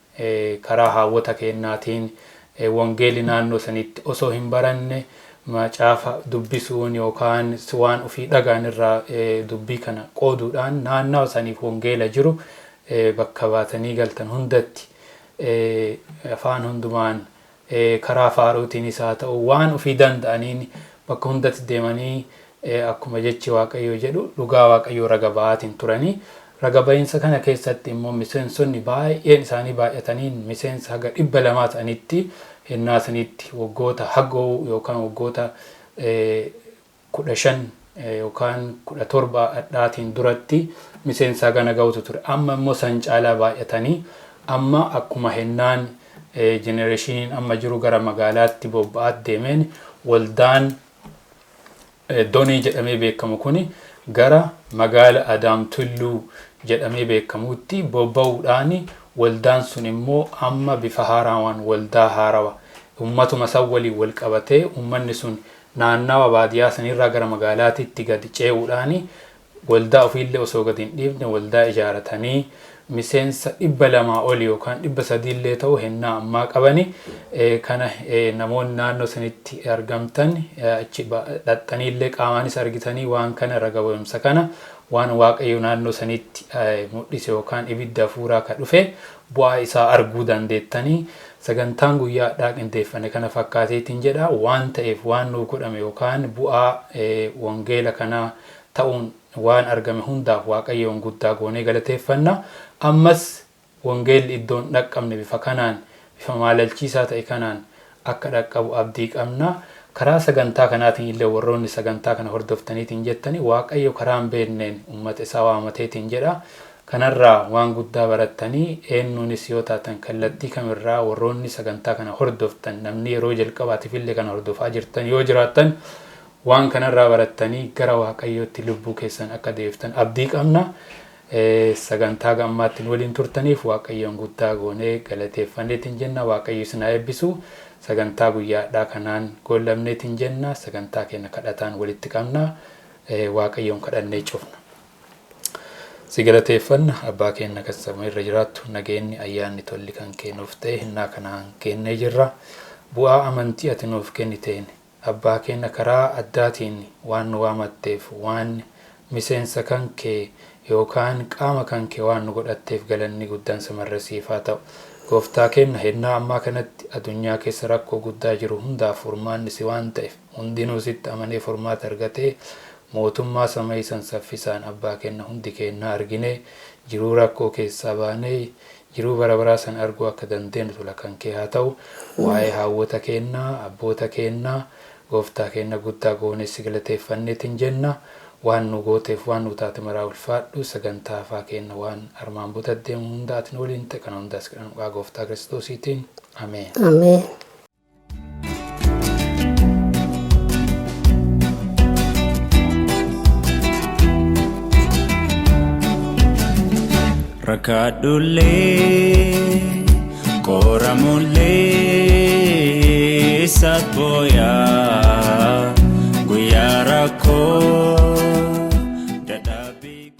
karaa haawwota kennaatiin wangeelli naannoo sanitti osoo hin baranne macaafa dubbisuun yookaan waan ofii dhagaan irraa dubbii kana qooduudhaan naannawa saniif wangeela jiru bakka baatanii galtan hundatti afaan hundumaan karaa faaruutiinis haa ta'u waan ofii danda'aniin bakka hundatti deemanii akkuma jechi Waaqayyoo jedhu dhugaa Waaqayyoo raga ba'aatiin turanii. Raga ba'iinsa kana keessatti immoo miseensonni baay'een isaanii baay'atanii miseensa haga 200 ta'anitti hennaa sanitti waggoota hagoo yookaan waggoota 15 yookaan 17 dhadhaatiin duratti miseensa hagana ga'utu ture. Amma immoo san caalaa baay'atanii amma akkuma hennaan generationiin amma jiru gara magaalaatti bobba'aatti deemeen waldaan Donii jedhamee beekamu kuni gara magaala Adaam Tulluu jedhamee beekamutti bobba'uudhaan waldaan sun immoo amma bifa haarawaan waldaa haarawa ummatuma san waliin wal qabatee ummanni sun Naannawa baadiyyaa sanirraa gara magaalaatitti gadi ce'uudhaani waldaa ofiillee osoo gadi hin dhiifne waldaa ijaaratanii miseensa 200 ol yookaan 300 illee ta'u hennaa ammaa qabani. Kana namoonni naannoo sanitti argamtan achi dhaxxaniillee qaamaanis argitanii waan kana raga ba'umsa kana, waan Waaqayyo naannoo sanitti mul'ise yookaan ibidda hafuuraa ka dhufe bu'aa isaa arguu dandeettanii. Sagantaan guyyaa hadhaa qindeeffane kana fakkaateetiin jedha. Waan ta'eef, waan nuu godhame yookaan bu'aa wangeela kanaa ta'uun waan argame hundaaf Waaqayyoon guddaa goonee galateeffanna. Ammas wangeelli iddoon dhaqqabne bifa kanaan, bifa maalalchiisaa ta'e kanaan akka dhaqqabu abdii qabna. Karaa sagantaa kanaatiin illee warroonni sagantaa kana hordoftaniitiin jettani, Waaqayyo karaa hin beekneen uummata isaa waamateetiin jedha. Kanarraa waan guddaa barattanii, eenyuunis yoo taatan, kallattii kamirraa warroonni sagantaa kana hordoftan, namni yeroo jalqabaatiif illee kana hordofaa jirtan yoo jiraattan, waan kanarraa barattanii gara Waaqayyootti lubbuu keessan akka deebiftan abdii qabna. Sagantaa gammaatti nu waliin turtaniif Waaqayyoon guddaa goonee galateeffanneetiin jenna. Waaqayyo isin haa eebbisu. Sagantaa guyyaadhaa kanaan goolabneetiin jenna. Sagantaa keenya kadhataan walitti qabna. Waaqayyoon kadhannee cufna. Si galateeffanna, Abbaa keenya kan samii irra jiraattu. Nageenyi, ayyaanni, tolli kan kee nuuf ta'e hinnaa kanaan kennee jirra. Bu'aa amantii ati nuuf kenniteen, Abbaa keenya, karaa addaatiin waan nu waamatteef, waan miseensa kan kee yookaan qaama kan kee waan nu godhatteef, galanni guddaan samarra siif haa ta'u. Gooftaa keenya, hennaa ammaa kanatti addunyaa keessa rakkoo guddaa jiru hundaaf furmaanni si waan ta'eef, hundinuu sitti amanee furmaata argatee mootummaa samii san saffisaan, Abbaa keenya, hundi keenya argine jiruu rakkoo keessaa baanee jiruu bara baraa san arguu akka dandeenyu tola kan kee haa ta'u. Waa'ee haawwota keenyaa, abboota keenyaa, Gooftaa keenya, guddaa goonee si galateeffanneetiin jenna. Waan nu gooteef, waan nu taate maraa ulfaadhu. Sagantaa hafaa keenya waan armaan booda deemu hunda ati nu waliin ta'e. Kana hundaas kadhan maqaa Gooftaa Kiristoosiitiin, ameen. Ameen. Rakkaadhullee qoramullee sabbooyaa guyyaa rakkoo dadhabbii.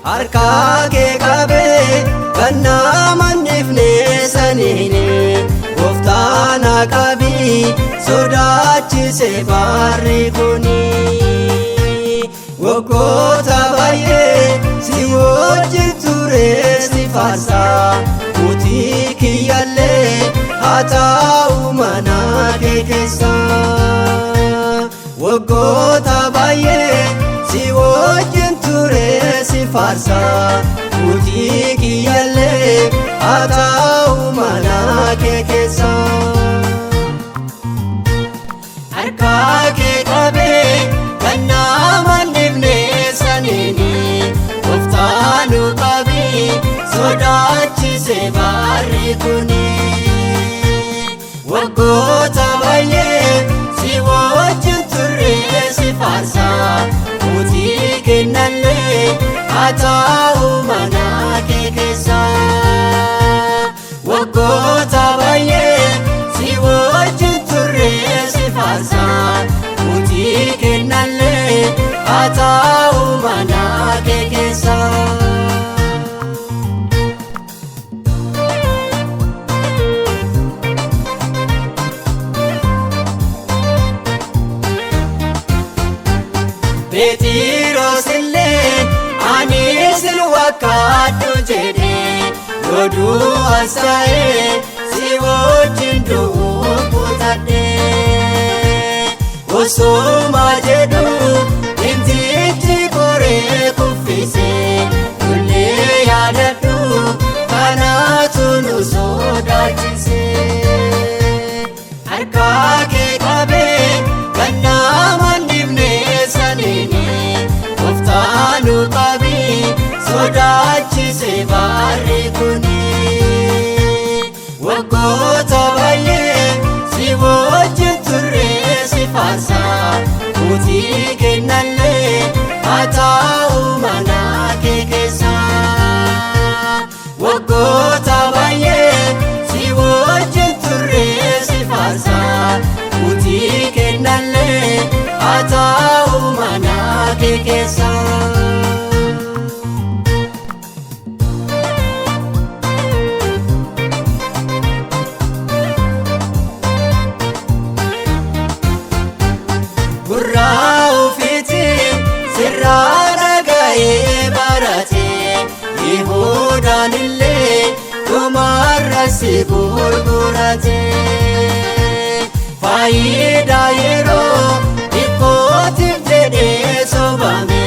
Harkaa kee qabee kan nama nifne saniini, gooftaa na qabii, sodaachise barri kuni. Waggoota baay'ee si wajjin ture si faarsaa, mootii kiyyallee haa ta'u mana kee keessa. Waggoota baay'ee si wajjin ture si faarsaa, mootii kiyyallee haa ta'u mana kee keessa. Harkaa kee qabee kan nama dhibne saniini, gooftaa nu qabii, sodaachise barri kuni. Waggoota baay'ee si wajjin turre si faarsaa, mootii kennallee haa ta'u mana kee keessa. Waggoota baay'ee si wajjin turre si faarsaa, mootii kennallee haa ta'u mana kee keessa. Pheexiroos illee ani sin wakkaadhu jedhee, yoo du'as ta'ee si wajjin du'uu kutadhee. Osuma jedhu intichi koree kuffisee, lollee yaadadhu, kanaatu nu sodaachise. Harkaa kee qabee kan nama dhibne saniini. Yihuudaan illee dhumarra si gurgurate. Faayidaa yeroo dhiqqootiif jedhee sobame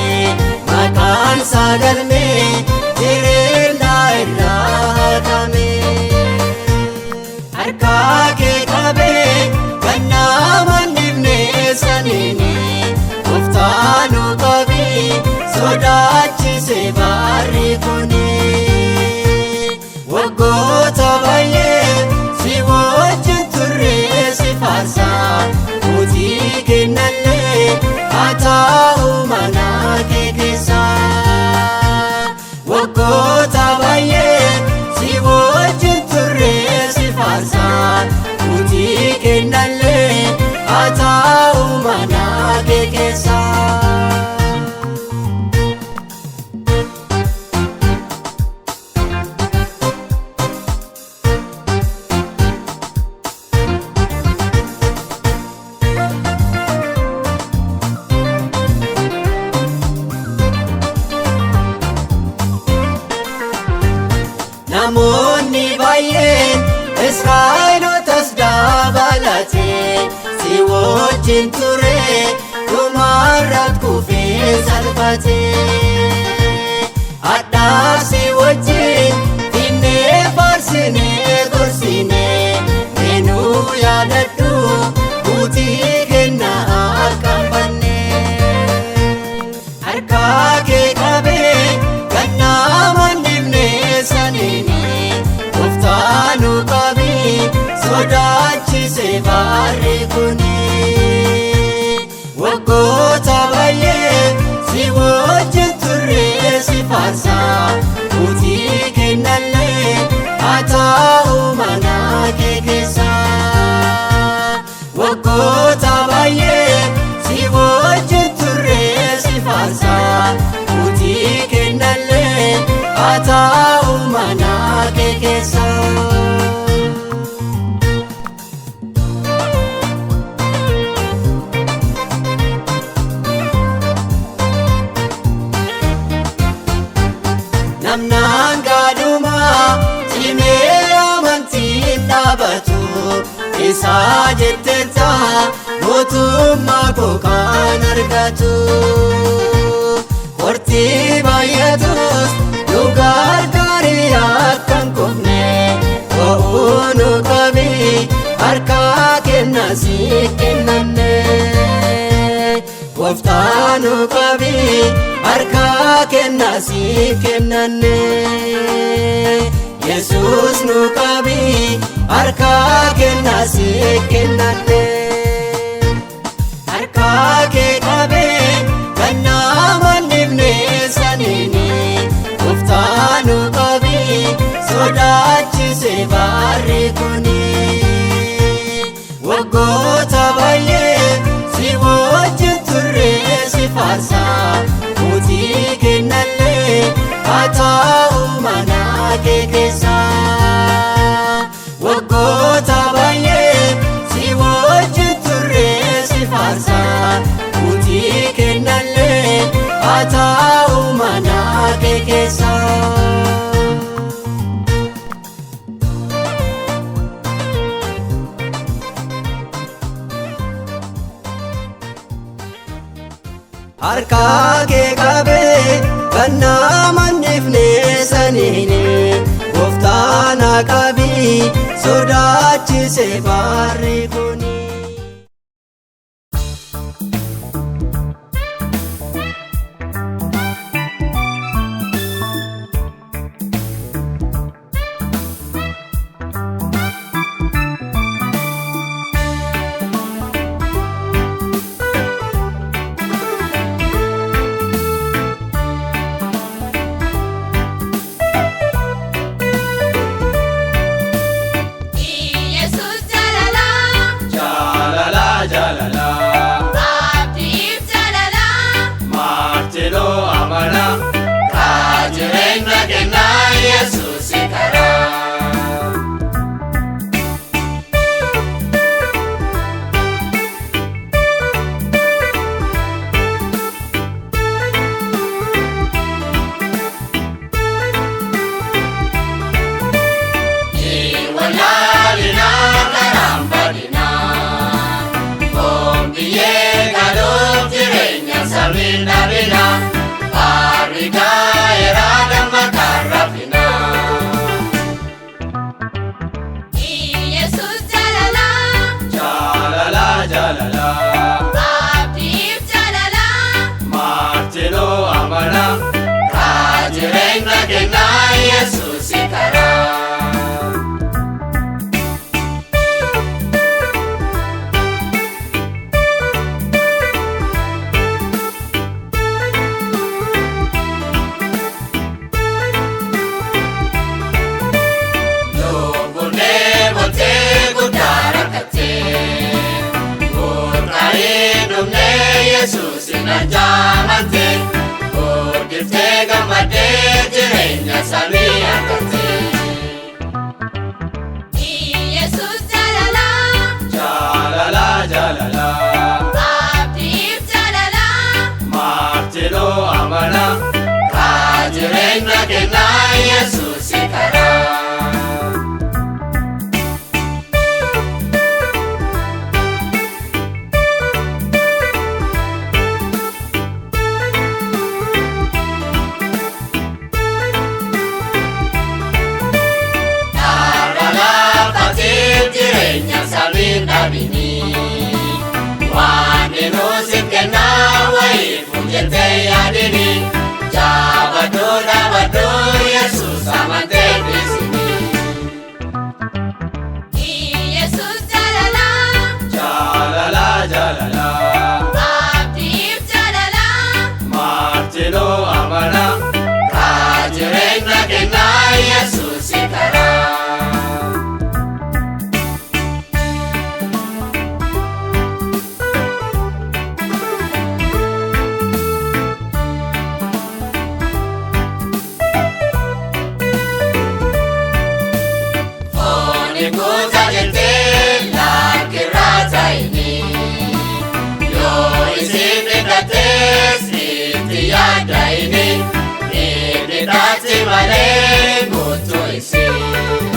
maqaan isaa galmee jireenya irraa hatame. Harka kee qabee kan nama hin dhibne saniini gooftaan nu qabii sodaachise barri kuni. Waggoota baay'ee si wajjin turre si faarsa mootii kennallee haa ta'u mana kee keessa. Waggoota baay'ee si wajjin turre si faarsa mootii kennallee haa ta'u mana kee keessa. Namoonni baay'een Israa'elootas dabalatee si wajjin ture dhumarratti kufee salphate. Hadhaa si wajjin finnee faarsinee gorsinee meenuu yaadadhu buutii kennaa akka hin banne. Harka kee qabee kan nama hin dhibne saniini gooftaan nu qabii sodaachise barri kuni. Waggoota baay'ee si wajjin turre si faarsa mootii kennallee haa ta'u mana kee keessa. Waggoota baay'ee si wajjin turre si faarsa mootii kennallee haa ta'u mana kee keessa. Namnaan gaadhumaa cimee amantiin dhaabatu isaa jetteetta mootummaa koo kan argatu. Hortii baay'atus nu gargaarii akka hin kufne ho'uu nu qabii harka kenna si kennanne. Gooftaan nu qabii harka kenna si kennanne. Yesuus nu qabii harka kenna si kennanne. Harka kee qabee kan nama hin dhibne saniini gooftaan nu qabii sodaachise barri kuni. Waggoota baay'ee si wajjin turre si faarsa mootii kennallee haa ta'u mana kee keessa. Waggoota baay'ee si wajjin turre si faarsa mootii kennallee haa ta'u mana kee keessa. Harka kee qabee kan nama hin dhibne saniini gooftaan haa qabii sodaachise barri kuni. Yesus jaalala. sodaatini. Jaabadhu dhaabadhu Yesuus amantee dhiisini. Yesus jaalala, Jaalala jaalala abdiif jaalala, Martinoo amana kaa jireenya kennaa Yesuus karaa. Fooni guutaa jettee lakkirraa taa'ini. Yoo isin dhiqattes itti yaada'ini. Inni taati malee guutuu isin.